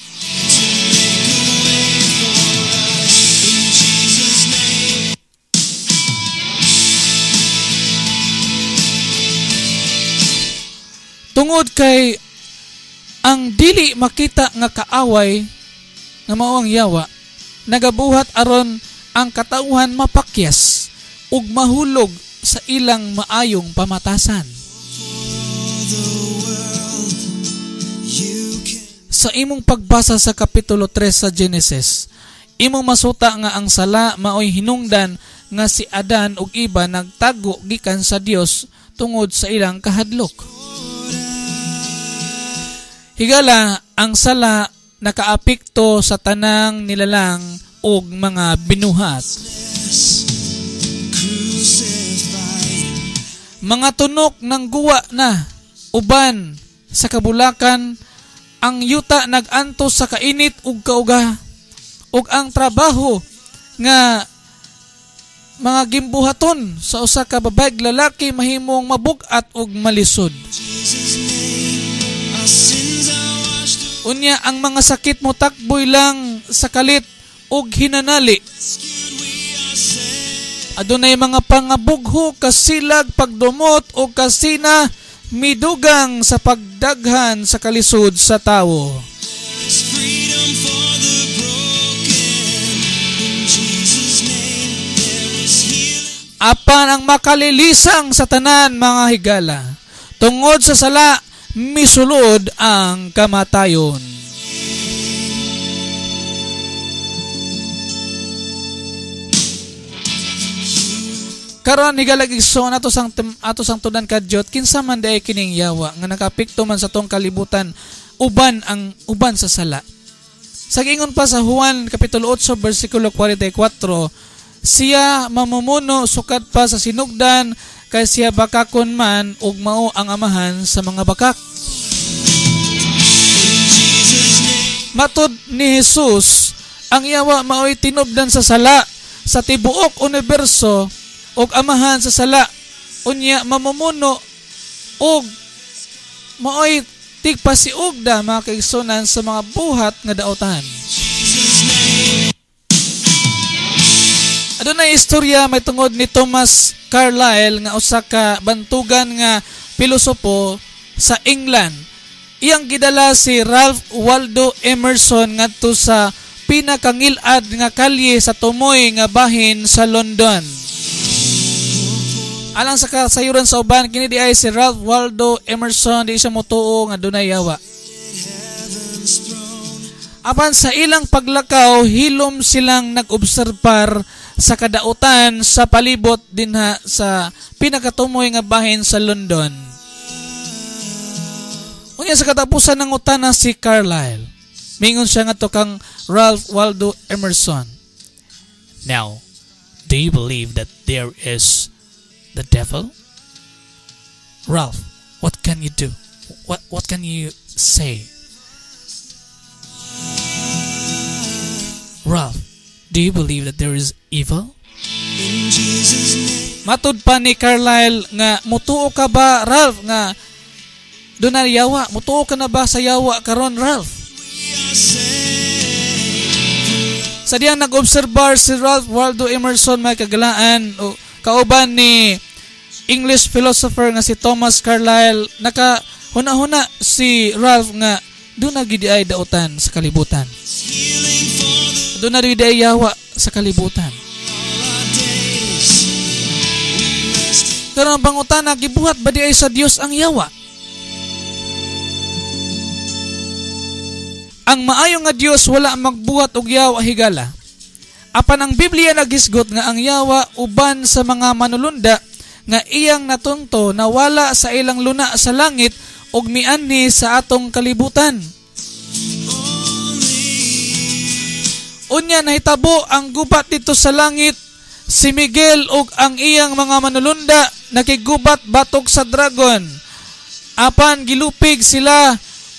[SPEAKER 3] Tungod kay ang dili makita nga kaaway nga mao ang yawa, nagabuhat aron ang katawhan mapakyas ug mahulog sa ilang maayong pamatasan. Sa imong pagbasa sa Kapitulo 3 sa Genesis, imong masuta nga ang sala maoy hinungdan nga si Adan ug Eva nagtago gikan sa Dios tungod sa ilang kahadlok. Higala, ang sala nakaapekto sa tanang nilalang og mga binuhat. Mga tunok ng guwa na uban sa kabulakan, ang yuta nag-antos sa kainit ug kauga, ug ang trabaho nga mga gimbuhaton sa usa ka babae lalaki mahimong mabug-at ug malisod. Unya ang mga sakit mo takboy lang sa kalit ug hinanali. Adunay mga pangabugho, kasilag, pagdumot o kasina midugang sa pagdaghan sa kalisod sa tawo. Apan ang makalilisang sa tanan mga higala, tungod sa sala misulod ang kamatayon. Karon higala igsoon ato sang tudan kadyot, kinsa man diay kining yawa nga nakapikto man sa tong kalibutan uban ang uban sa sala. Sa giingon pa sa Juan kapitulo 8 bersikulo 44, siya mamumuno sukad pa sa sinugdan, kay siya bakakon man ug mao ang amahan sa mga bakak. Matud ni Jesus, ang yawa maoy tinubdan sa sala sa tibuok universo ug amahan sa sala. Unya mamumuno ug maoy tigpasiugda mga kaigsunan sa mga buhat nga daotan. Adunay istorya may tungod ni Thomas Carlyle nga usa ka bantugan nga pilosopo sa England. Iyang gidala si Ralph Waldo Emerson ngadto sa pinakangilad nga kalye sa tumoy nga bahin sa London. Alang sa kasayuran sa uban, kini di ay si Ralph Waldo Emerson, di siya motuo nga dunay yawa. Apan sa ilang paglakaw, hilom silang nag-obserbar sa kadautan sa palibot dinha sa pinakatumoy nga bahin sa London. Unya sa katapusan ng utana si Carlyle, mingon siya ngadto kang Ralph Waldo Emerson. Now, do you believe that there is the devil? Ralph, what can you do? What can you say? Ralph, do you believe that there is evil? Matud pa ni Carlyle nga mutuo ka ba, Ralph, nga dunay yawa? Mutuo ka na ba sa yawa karon, Ralph? Sa diyang nag-obserbar si Ralph Waldo Emerson may kagalaan o kauban ni English philosopher nga si Thomas Carlyle, naka huna-huna si Ralph nga duna gid ay dautan sa kalibutan. Doon na rin ay yawa sa kalibutan. Pero ang pangutana, gibuhat ba di ay sa Dios ang yawa? Ang maayo nga Dios wala magbuhat og yawa higala. Apan ang Biblia nagisgot nga ang yawa uban sa mga manulunda nga iyang natunto na wala sa ilang luna sa langit ug mianhi sa atong kalibutan. Unya nahitabo ang gubat dito sa langit, si Miguel ug ang iyang mga manulunda nakigubat batok sa dragon. Apan gilupig sila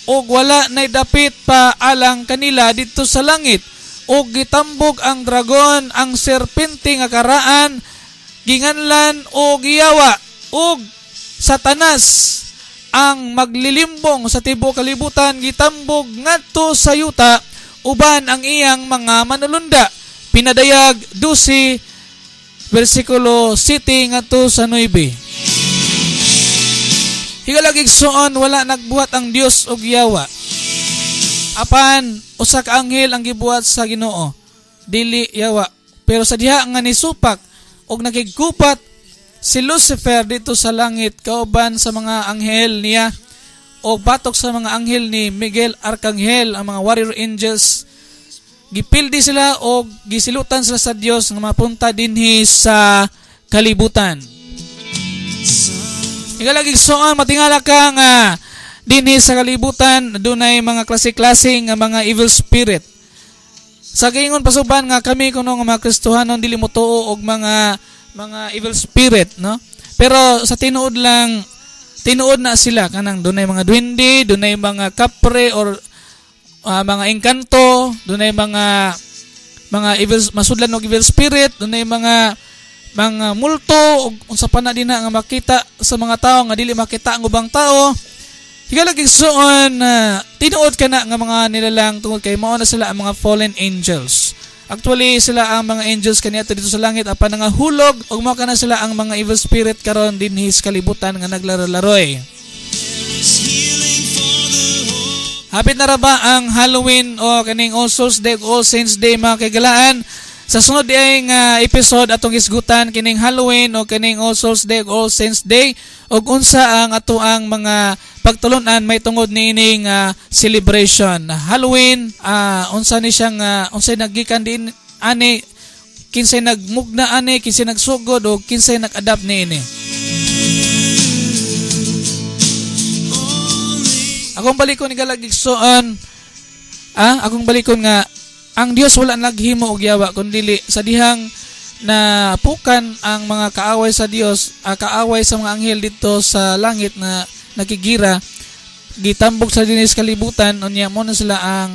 [SPEAKER 3] og wala nay dapit pa alang kanila didto sa langit. Og gitambog ang dragon, ang serpente nga karaan, ginganlan og giyawa og Satanas ang maglilimbong sa tibuok kalibutan, gitambog ngadto sa yuta uban ang iyang mga manulunda. Pinadayag 12 versikulo 7 ngadto sa 9. Higalag igsoon, wala nagbuhat ang Dios og yawa. Apan usa ka anghel ang gibuhat sa Ginoo, dili yawa. Pero sa diha nga nisupak og nakigkupat si Lucifer dito sa langit kauban sa mga anghel niya o batok sa mga anghel ni Miguel Arkanghel, ang mga warrior angels, gipildi sila o gisilutan sila sa Dios nga mapunta dinhi sa kalibutan. Higalag igsoon, matingala ka nga dinhi sa kalibutan dunay mga klase-klase nga mga evil spirit. Sa giingon pasuban nga kami kuno nga mga Kristohanon dili motuo og mga evil spirit, no? Pero sa tinuod lang, tinuod na sila kanang dunay mga duwende, dunay mga kapre or mga engkanto, dunay mga evil, masudlan og evil spirit, dunay mga multo og unsa pa na dinha nga makita sa mga tao nga dili makita ang ubang tao. Higalag igsoon, tinuod ka na nga mga nilalang tungod kay mao na sila ang mga fallen angels. Actually sila ang mga angels kaniadto dito sa langit apan nangahulog ug mao kana sila ang mga evil spirit karon dinhi sa kalibutan nga naglaro-laroy. Hapit na ra ba ang Halloween o kaning All Souls Day, All Saints Day, mga kaigalaan? Sa sunod diay nga episode atong isgutan kining Halloween o kining All Souls Day, All Saints Day ug unsa ang atoang mga pagtulunan may tungod niining celebration. Halloween, unsa ni siyang unsay naggikan din ani, kinsay nagmugna ani, kinsay nagsugod o kinsay nag-adapt niini. Akong balikon ni galag igsoon, akong balikon nga ang Dios wala naghimo og yawa kundi sa dihang na pukan ang mga kaaway sa Dios, kaaway sa mga anghel dito sa langit na nakigira, gitambok sa dinis kalibutan, unya mo na sila ang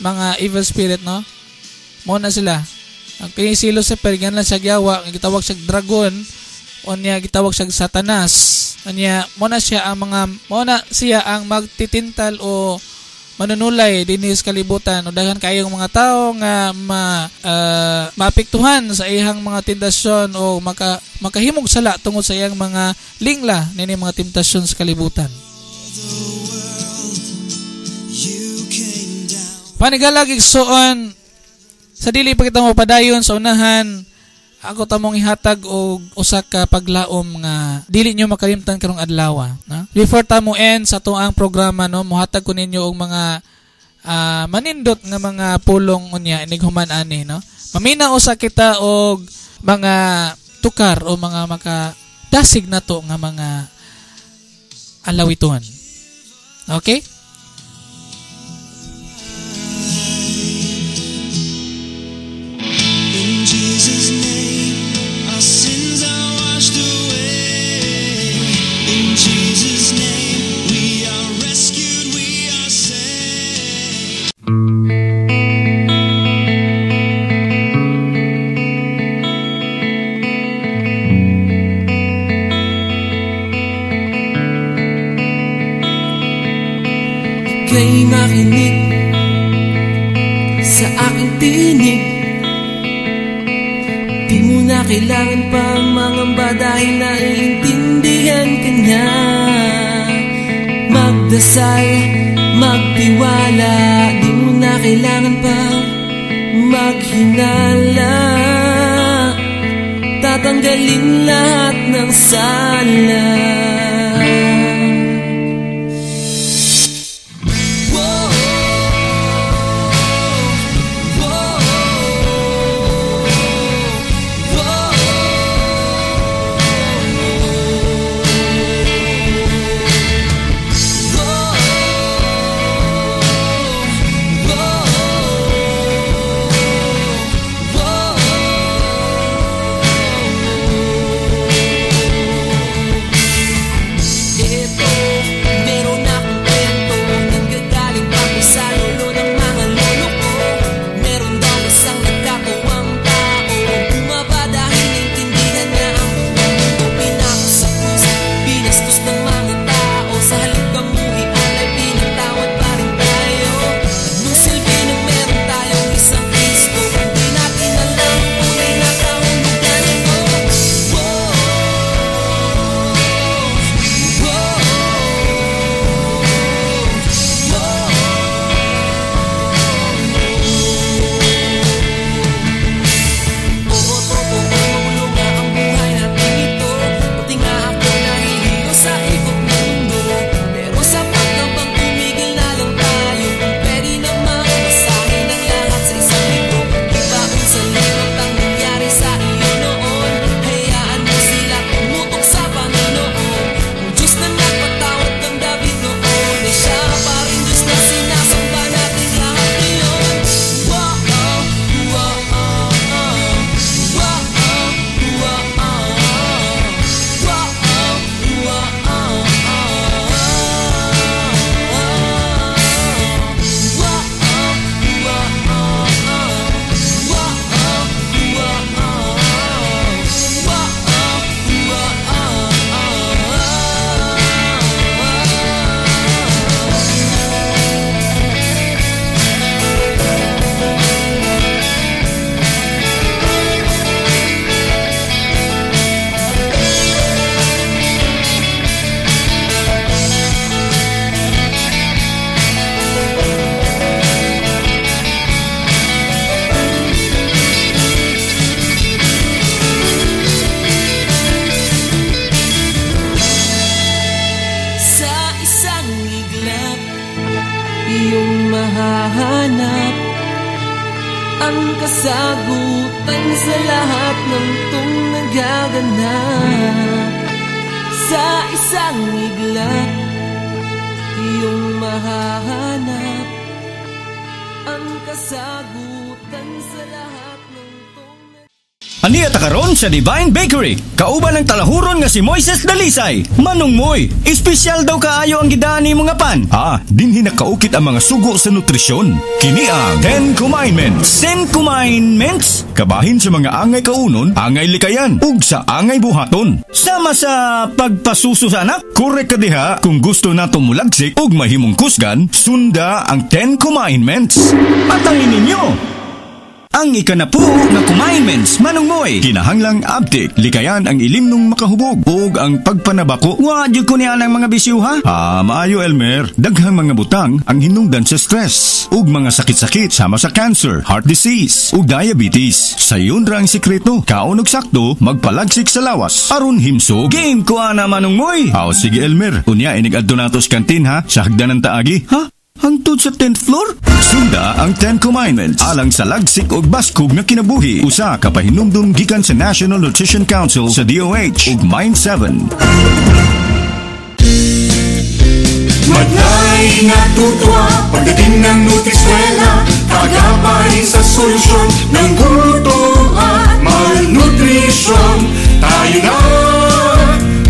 [SPEAKER 3] mga evil spirit, no? Mo na sila. Ang kay si Lucifer gan lang siya yawa, gitawag siya dragon, unya gitawag siya Satanas. Unya mo na siya ang mga mo na siya ang magtitintal o manunulay dinhi sa kalibutan o daghan kaayong mga tao nga maapektuhan sa iyang mga tentasyon o makahimog sala tungod sa iyang mga lingla nini mga temptasyon sa kalibutan. Panigalag igsoon, sa dili pa kita mopadayon sa unahan, ako tamong ihatag og usa ka paglaom nga dili nyo makalimtan karong adlaw, no? Before ta mo end sa atoang programa, no, mohatag ko ninyo og mga manindot nga mga pulong unya inig human ani, no. Mamina usa kita og mga tukar o mga makadasig nato nga mga alawiton. Okay?
[SPEAKER 2] In Jesus' name, our sins are washed away. In Jesus' name, we are rescued, we are saved.
[SPEAKER 8] Ika'y makinig sa aking tinig. Di mo na kailangan pang mangamba dahil naiintindihan ka niya. Magdasal, magtiwala, di mo na kailangan pang maghinala. Tatanggalin lahat ng sala. mahahanap ang kasagutan sa lahat ng tong nagaganap. Sa isang iglap, iyong mahahanap ang kasagutan sa lahat ng tong.
[SPEAKER 4] Aniya ta karon sa Divine Bakery. Kauban ang talahuron nga si Moises Dalisay. Manong Moy, espesyal daw kaayo ang gidani mga pan.
[SPEAKER 5] Ah, dinhi nakaukit ang mga sugo sa nutrisyon. Kini ang 10 Commandments.
[SPEAKER 4] 10 Commandments?
[SPEAKER 5] Kabahin sa mga angay kaunon, angay likayan, ug sa angay buhaton.
[SPEAKER 4] Sama sa pagpasuso sa anak?
[SPEAKER 5] Korek ka diha, kung gusto nato mulagsik ug mahimong kusgan, sunda ang 10 Commandments.
[SPEAKER 4] Patangin ninyo! Ang ikanapu nga commandments, Manong Moy.
[SPEAKER 5] Kinahanglang abtik, likayan ang ilimnong makahubog ug ang pagpanabako.
[SPEAKER 4] Wa jud ko niya ang mga bisyo ha.
[SPEAKER 5] Ah, maayo Elmer. Daghang mga butang ang hinungdan sa stress ug mga sakit-sakit sama sa cancer, heart disease ug diabetes. Sayon ra ang sikreto. Kaon og sakto, magpalagsik sa lawas aron himsog.
[SPEAKER 4] Game ko ana, Manong Moy.
[SPEAKER 5] Aw, sige Elmer. Unya inig-adto nato sa kantin ha, sa hagdanan taagi.
[SPEAKER 4] Ha? Hangtod sa 10th floor?
[SPEAKER 5] Sunda ang 10 Commandments alang sa lagsik ug baskog nga kinabuhi. Usa ka pahinumdum gikan sa National Nutrition Council sa DOH ug Mind 7.
[SPEAKER 6] Madlay natutuwa pagdating ng Nutriskwela, kagabay sa solusyon ng gutom at malnutrisyon. Tayo na,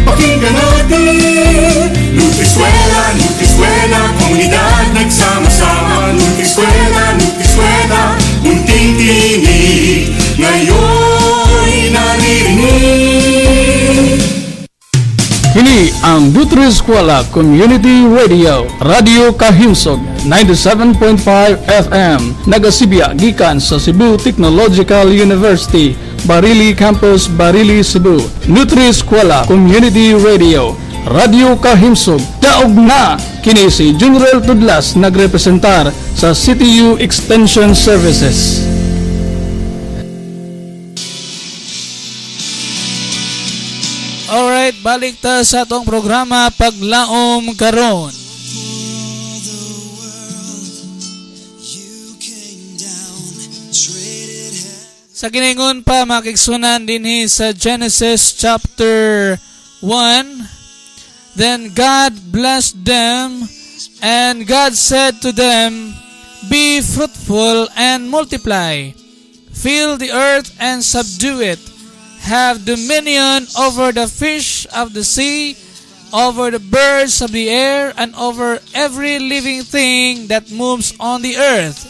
[SPEAKER 6] pakinggan natin. Nutriskwela, Nutriskwela, komunidad nagsama-sama. Nutriskwela, Nutriskwela, munting tinig, ngayon'y naririnig.
[SPEAKER 1] Kini ang Nutriskwela Community Radio, Radio Kahimsog 97.5 FM, nagasibya gikan sa Cebu Technological University, Barili Campus, Barili, Cebu. Nutriskwela Community Radio, Radio Kahimsog, daog na! Kini si General Tudlas nagrepresentar sa CTU Extension Services.
[SPEAKER 3] Alright, balik ta sa atong programa Paglaom Karon. Sa giningon pa makigsunan dinhi sa Genesis chapter 1. Then God blessed them, and God said to them, "Be fruitful and multiply. Fill the earth and subdue it. Have dominion over the fish of the sea, over the birds of the air, and over every living thing that moves on the earth."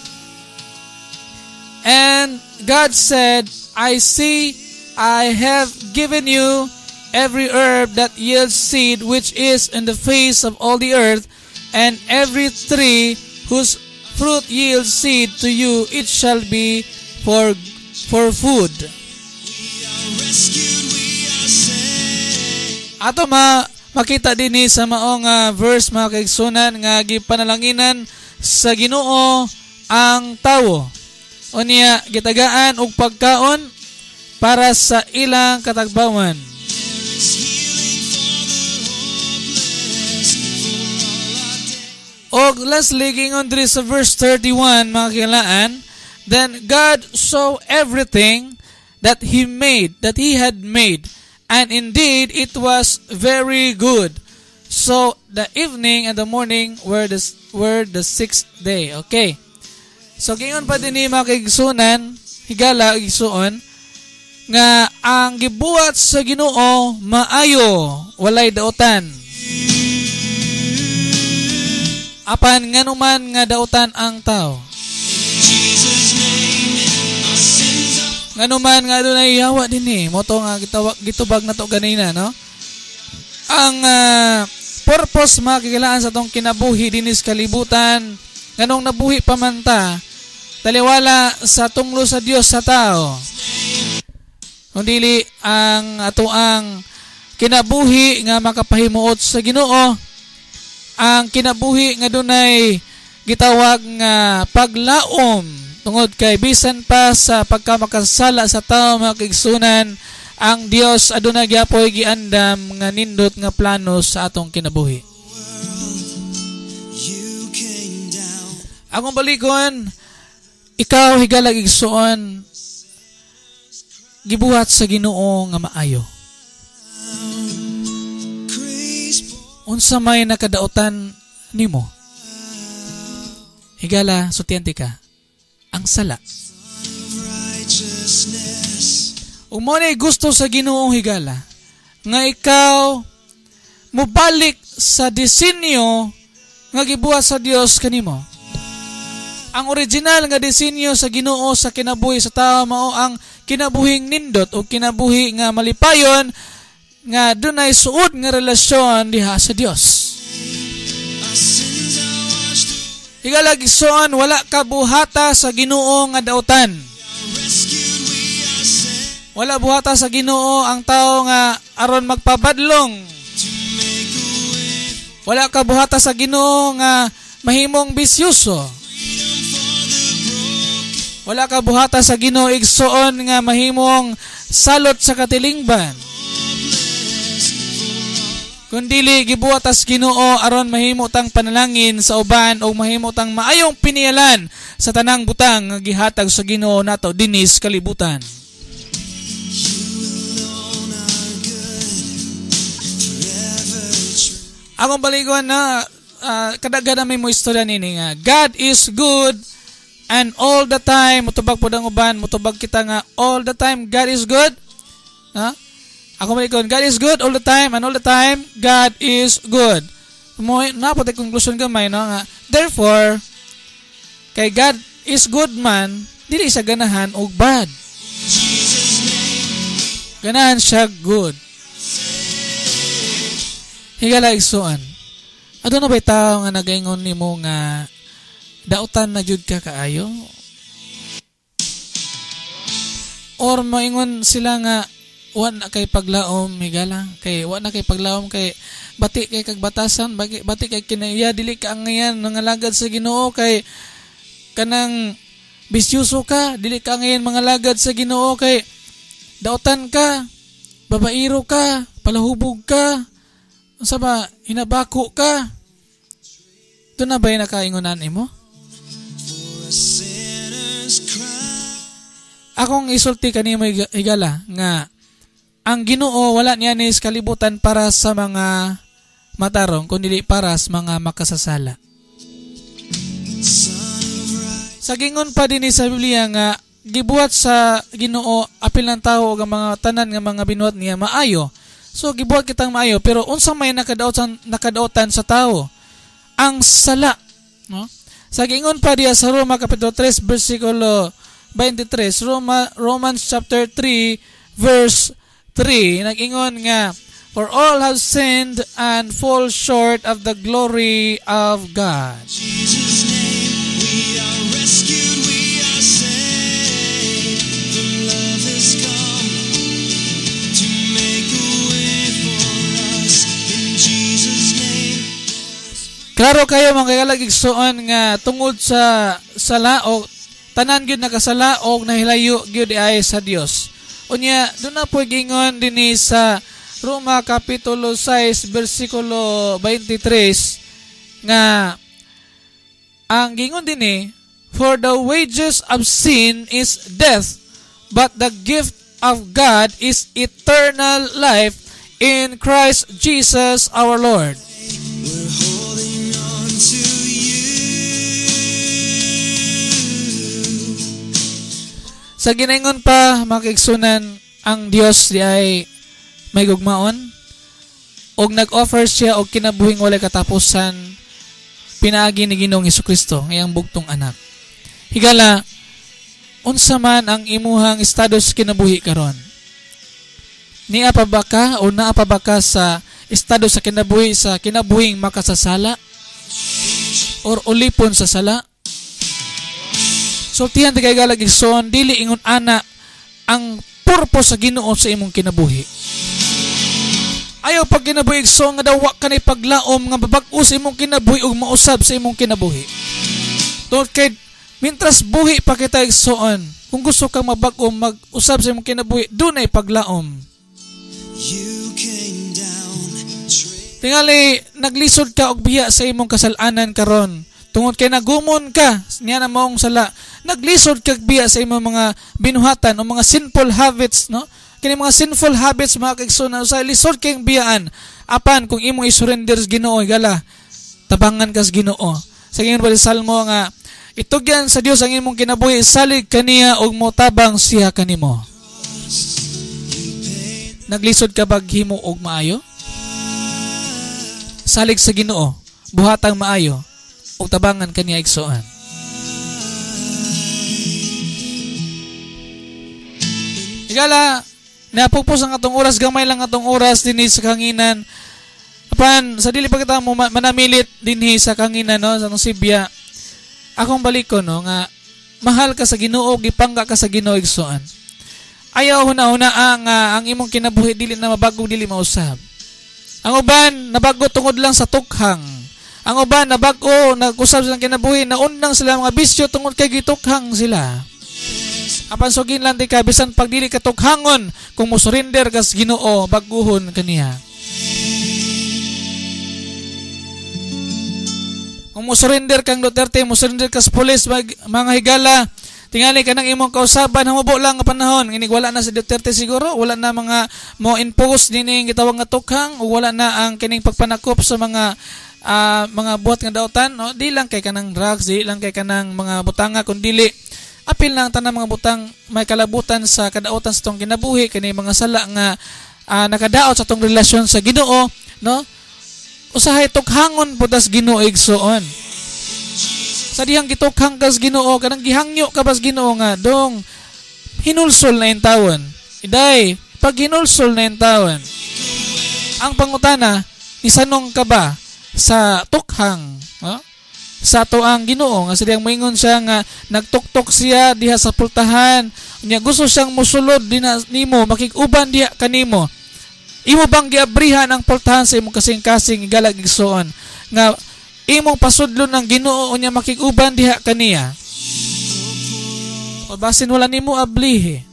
[SPEAKER 3] And God said, "I see I have given you every herb that yields seed, which is in the face of all the earth, and every tree whose fruit yields seed, to you it shall be for food." Ato makita dinhi sa maong verse mga kaigsunan nga gipanalanginan sa Ginoo ang tawo. Unya gitagaan og pagkaon para sa ilang katagbawan. Og lastly, gingon diri sa verse 31 mga kilaan, then God saw everything that he made, that he had made, and indeed it was very good. So the evening and the morning were the sixth day. Okay. So gingon pa dinhi mga kaigsunan, higala igsuon nga ang gibuhat sa Ginoo maayo, walay dautan. Apan nganuman nga dautan ang tao. Nganuman nga adunay yawa dinhi, mo to nga gitubag na to ganina, no? Ang purpose mga kagilaan sa atong kinabuhi dinhi sa kalibutan, nganong nabuhi pa man ta, taliwala sa tunglo sa Dios sa tao. Kung dili ang atoang kinabuhi nga makapahimuot sa Ginoo, ang kinabuhi nga dunay gitawag nga paglaom tungod kay bisan pa sa pagkamakasala sa tao mga kaigsunan, ang Dios aduna gyapoy giandam nga nindot nga plano sa atong kinabuhi. Akong balikon, ikaw higala igsuon, gibuhat sa Ginoo nga maayo. Unsa may nakadaotan nimo? Higala, sutiante ka, ang sala. Ug mo ni gusto sa Ginoo, higala, nga ikaw mobalik sa disenyo nga gibuhat sa Dios kanimo. Ang original nga disenyo sa Ginoo sa kinabuhi sa tao mao ang kinabuhing nindot o kinabuhi nga malipayon nga dunay suod nga relasyon diha sa Dios. Higala igsoon, wala ka buhata sa Ginoo nga dautan. Wala buhata sa Ginoo ang tao nga aron magpabadlong. Wala ka buhata sa Ginoo nga mahimong bisyoso. Wala ka buhata sa Ginoo igsoon nga mahimong salot sa katilingban. Kundili gibuhat tas Ginoo aron mahimo tang panalangin sa uban o mahimo tang maayong piniyalan sa tanang butang nga gihatag sa Ginoo nato dinis kalibutan. Akong baligon na kadaghan na may mo istorya nini nga God is good and all the time. Mutubag po ang uban, mutubag kita nga all the time God is good. Ha? Ako malikon, God is good all the time and all the time God is good. Mo na po conclusion gamay no nga therefore kay God is good man, dili siya ganahan og bad. Ganahan siya good. Higala igsuon. Aduna ba'y tao nga nagaingon nimo nga dautan na jud ka kaayo? Or maingon sila nga wa na kay paglaom, higala, kay wa na kay paglaom kay bati kay kagbatasan, bati kay kinaiya, dili ka angayan mangalagad sa Ginoo kay kanang bisyuso ka, dili ka angayan mangalagad sa Ginoo kay dautan ka, babairo ka, palahubog ka, unsa ba, hinabako ka. Ito na ba'y nakaingonan imo? Akong isulti kanimo higala nga ang Ginoo wala niya ni kalibutan para sa mga matarong kundi para sa mga makasasala. Sa gingon pa dinhi sa Biblia nga gibuhat sa Ginoo apil ng tao ug ang mga tanan nga mga binuhat niya maayo. So gibuhat kitang maayo, pero unsa may nakadaotan sa tao? Ang sala, no? Sa gingon pa diya sa Roma kapitulo 3 bersikulo 23, Romans chapter 3 verse 3, nag-ingon nga, for all have sinned and fall short of the glory of God.
[SPEAKER 2] Jesus' name, we are rescued, we are saved. The love has come to make a way for us. In Jesus' name.
[SPEAKER 3] Klaro kayo mga kagalag igsoon nga tungod sa sala o tanan gyud nakasala og nahilayo gyud ay sa Dios. Unya, doon na po gingon dinhi sa Roma Kapitulo 6, versikulo 23, nga ang gingon dinhi, for the wages of sin is death, but the gift of God is eternal life in Christ Jesus our Lord.
[SPEAKER 2] We're holding on to you.
[SPEAKER 3] Sa ginaingon pa, mga kaigsunan, ang Dios di ay may gugmaon og nag-offer siya og kinabuhing walay katapusan pinaagi ni Ginoong Hesukristo ngayang bugtong anak. Higala, unsa man ang imuhang estado sa kinabuhi karon? Nia pa ba ka o naa pa ba ka sa estado sa kinabuhi sa kinabuhing makasasala or ulipon sa sala? Sultihan ti kay galag igsoon, dili ingon ana ang purpose sa Ginoo sa imong kinabuhi. Ayaw pag kinabuhi igsoon nga daw wa ka nay paglaom nga babag-o sa imong kinabuhi ug mausab sa imong kinabuhi. Tungod kay mintras buhi pa kita igsoon, kung gusto kang mabag-o mag-usab sa imong kinabuhi, dunay paglaom. Tingali naglisod ka og biya sa imong kasalanan karon. Tungod kay nagumon ka niya na maong sala, naglisod kag biya sa imong mga binuhatan o mga sinful habits, no? Kini mga sinful habits, mga kaigsoon, sa lisod kayong biyaan. Apan kung imong i-surrender sa Ginoo, higala, tabangan ka sa Ginoo. Sa ingon pa sa Salmo nga itugyan sa Dios ang imong kinabuhi, salig kaniya ug motabang siya kanimo. Naglisod ka bag himo og maayo? Salig sa Ginoo, buhatang maayo ug tabangan kaniya, igsoon. Higala, napupos ang atong oras, gamay lang atong oras dinhi sa kanginan. Apan sa dili pa kita mo manamilit dinhi sa kanginan, no, sa atong sibya. Akong balikon, no, nga mahal ka sa Ginoo, gipangga ka sa Ginoo, igsoon. Ayaw huna-huna ang imong kinabuhi dili na mabago, dili mausab. Ang uban nabago tungod lang sa tukhang. Ang uban nabago, nag-usab silang kinabuhi, naundang sila mga bisyo tungod kay gitukhang sila. Apan sugin lang di ka, bisan pag dili ka tukhangon, kung mosurrender ka sa Ginoo, baguhon kaniya. Kung mosurrender kang Duterte, mosurrender ka sa pulis, mga higala, tingali ka ng imong kausaban, hamubo lang ang panahon. Inig wala na si Duterte siguro, wala na mga mo impose dining gitawag nga tukhang, o wala na ang kining pagpanakop sa mga mga buhat nga dautan, no? Di lang kay kanang drugs, di lang kay kanang mga butanga, kun dili apil lang tanang mga butang may kalabutan sa kadautan sa tong kinabuhi, kini mga sala nga nakadaot sa tong relasyon sa Ginoo, no? Usahay tukhangon pud tas Ginoo, igsoon. Sa dihang gitukhang kas Ginoo, kanang gihangyo ka bas Ginoo nga dong hinulsol na intawon. Iday, pag hinulsol na intawon, ang pangutana, isanong ka ba sa tukhang, no? Sa ato ang Ginoo nga sa dihang moingon siya nga nagtuktok siya diha sa pultahan, unya gusto siyang mosulod dinha nimo, makig-uban diha kanimo. Imo bang giabrihan ang pultahan sa imong kasing-kasing, higala, igsoon, nga imong pasudlon ang Ginoo unya makig-uban diha kaniya? O basin wala nimo ablihi.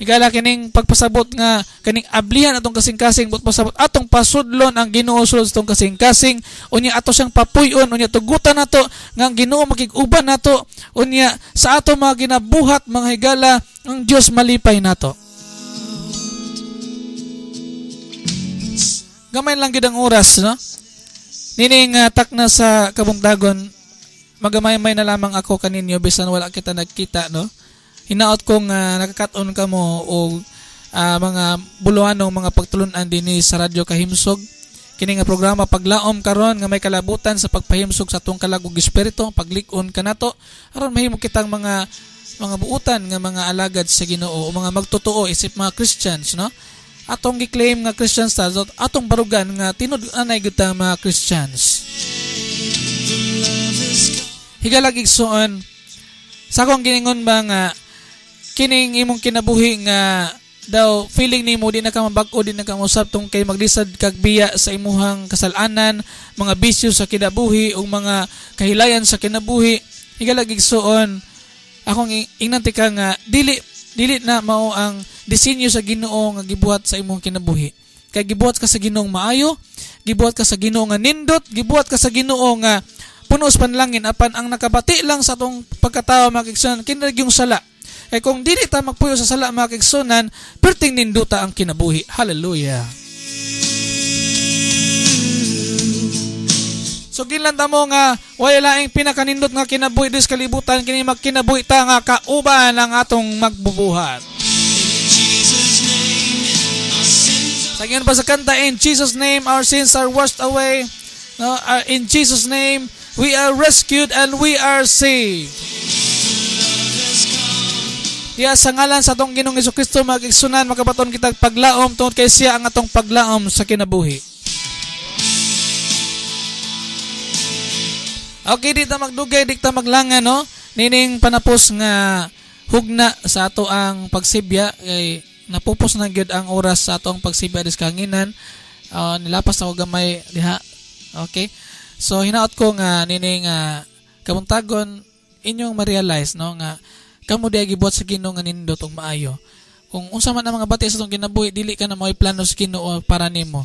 [SPEAKER 3] Higala, kining pagpasabot nga kaning ablihan atong kasing-kasing, but pasabot atong pasudlon ang Ginoo sulod sa atong kasing-kasing, unya ato siyang papuy-on, unya tugutan nato nga ang Ginoo makig-uban nato, unya sa ato mga ginabuhat, mga higala, ang Dios malipay nato. Gamay lang gid ang oras, no? Nining takna sa kabungdagon, magamaymay na lamang ako kaninyo bisan wala kita nagkita, no? Hinaot kong nakakaton ka mo o mga buluanong mga pagtulunan dinhi sa Radyo Kahimsog. Kini nga programa Paglaom karon nga may kalabutan sa pagpahimsog sa atong kalag ug espiritu, paglik-on kanato aron mahimo kitang mga buutan nga mga alagad sa Ginoo o mga magtotoo isip mga Christians, no? Atong gi-claim nga Christians ta, atong barugan nga tinud-anay gyud ta mga Christians. Higalag, igsoon, sa akong giningon ba nga kining imong kinabuhi nga daw feeling nimo di na ka mabag-o, di na ka mausab tungkol kay maglisad kag biya sa imuhang kasalanan, mga bisyo sa kinabuhi o mga kahilayan sa kinabuhi. Higalag, igsoon, akong ingnan ti ka nga dili na mao ang disenyo sa Ginoo nga gibuhat sa imong kinabuhi. Kay gibuhat ka sa Ginoo maayo, gibuhat ka sa Ginoo nga nindot, gibuhat ka sa Ginoo nga puno sa panlangin, apan ang nakabati lang sa atong pagkatao, mga kaigsunan, kini yung sala. Kay kung dili ta magpuyo sa sala, mga kaigsunan, perting ninduta ang kinabuhi. Hallelujah. So ginlanta mo nga way laing pinakanindot nga kinabuhi dis kalibutan, kini magkinabuhi ta nga kauban ang atong magbubuhat. Sa ingon pa sa kanta, in Jesus name our sins are washed away. No, in Jesus name we are rescued and we are saved. Diya sa ngalan sa atong Ginoong Hesukristo, magigsunan, makabaton kitag paglaom tungod kay siya ang atong paglaom sa kinabuhi. Okay, di ta magdugay, di ta maglangan, no? Nining panapos nga hugna sa ato ang pagsibya, kay napupos na gyud ang oras sa ato ang pagsibya dis kanginan. Nilapas na ko gamay diha. Okay? So hinaot ko nga nining kabuntagon inyong ma-realize, no, nga kamo diay gibuhat sa Ginoo nga nindot ug maayo. Kung unsa man ang mga bati sa atong kinabuhi, dili ka na mao'y plano sa Ginoo para nimo.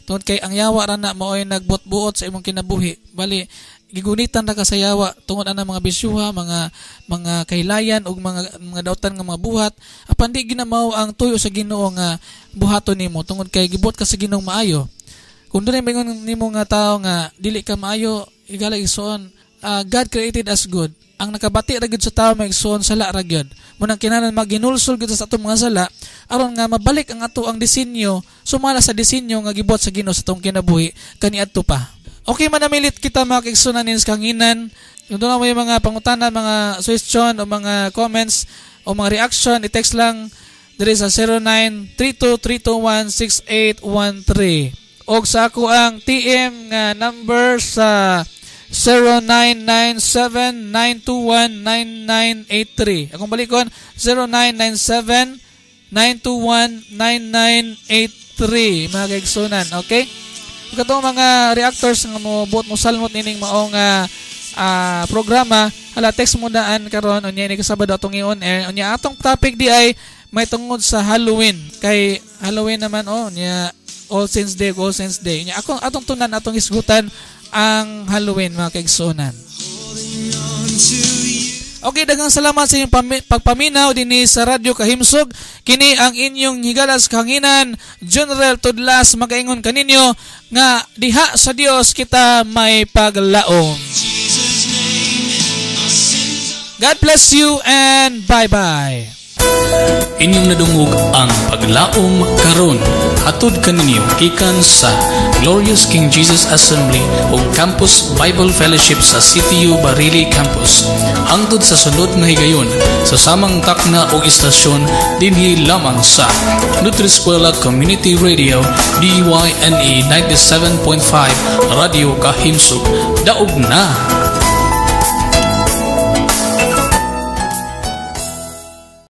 [SPEAKER 3] Tungod kay ang yawa ra na mao'y nagbuot-buot sa imong kinabuhi. Bali Gigunitan ra ka sa yawa tungod ana mga bisyuha, mga kahilayan ug mga dautan nga mga buhat. Apan di ginamaw ang tuyo sa Ginoo nga buhaton nimo tungod kay gibuhat ka sa Ginoo maayo. Kung dunay maingon nimo nga tawo nga dili ka maayo, higala igsoon, God created us good. Ang nakabati ra gyud sa tawo, mga igsoon, sala ra gyud. Munang kinahanglan maginulsol gyud sa atong mga sala aron nga mabalik ang ato ang disenyo sumala sa disenyo nga gibuhat sa Ginoo sa atong kinabuhi kaniadto pa. Okay, manamilit kita, mga kaigsunan, sa kanginan. Kung doon may mga pangutana, mga suggestion o mga comments o mga reaction, i-text lang diri sa 0932-321-6813. Og sa ako ang TM nga number sa 0997-921-9983. Akong balikon, 0997-921-9983, mga kaigsunan. Okay? Katong mga reactors nga mo buot mo salmot nining maong programa, hala, text mo daan karon. Unya ini kasabado atong i-on air. Unya atong topic di ay may tungod sa Halloween, kay Halloween naman oh, nya All Saints Day, All Saints Day. Unya akong atong tunan, atong isgutan ang Halloween, mga kaigsunan. Okay, daghang salamat sa inyong pagpaminaw dinhi sa Radyo Kahimsog. Kini ang inyong higalas kahanginan, General Tudlas, magaingon kaninyo nga diha sa Dios kita may paglaom. God bless you and bye-bye.
[SPEAKER 1] Inyong nadungog ang Paglaom Karon. Hatod kaninyo gikan sa Glorious King Jesus Assembly ug Campus Bible Fellowship sa CTU Barili Campus. Hangtod sa sunod nga higayon sa samang takna o istasyon, dinhi lamang sa Nutriskwela Community Radio, DYNE 97.5, Radio Kahimsog. Daog na!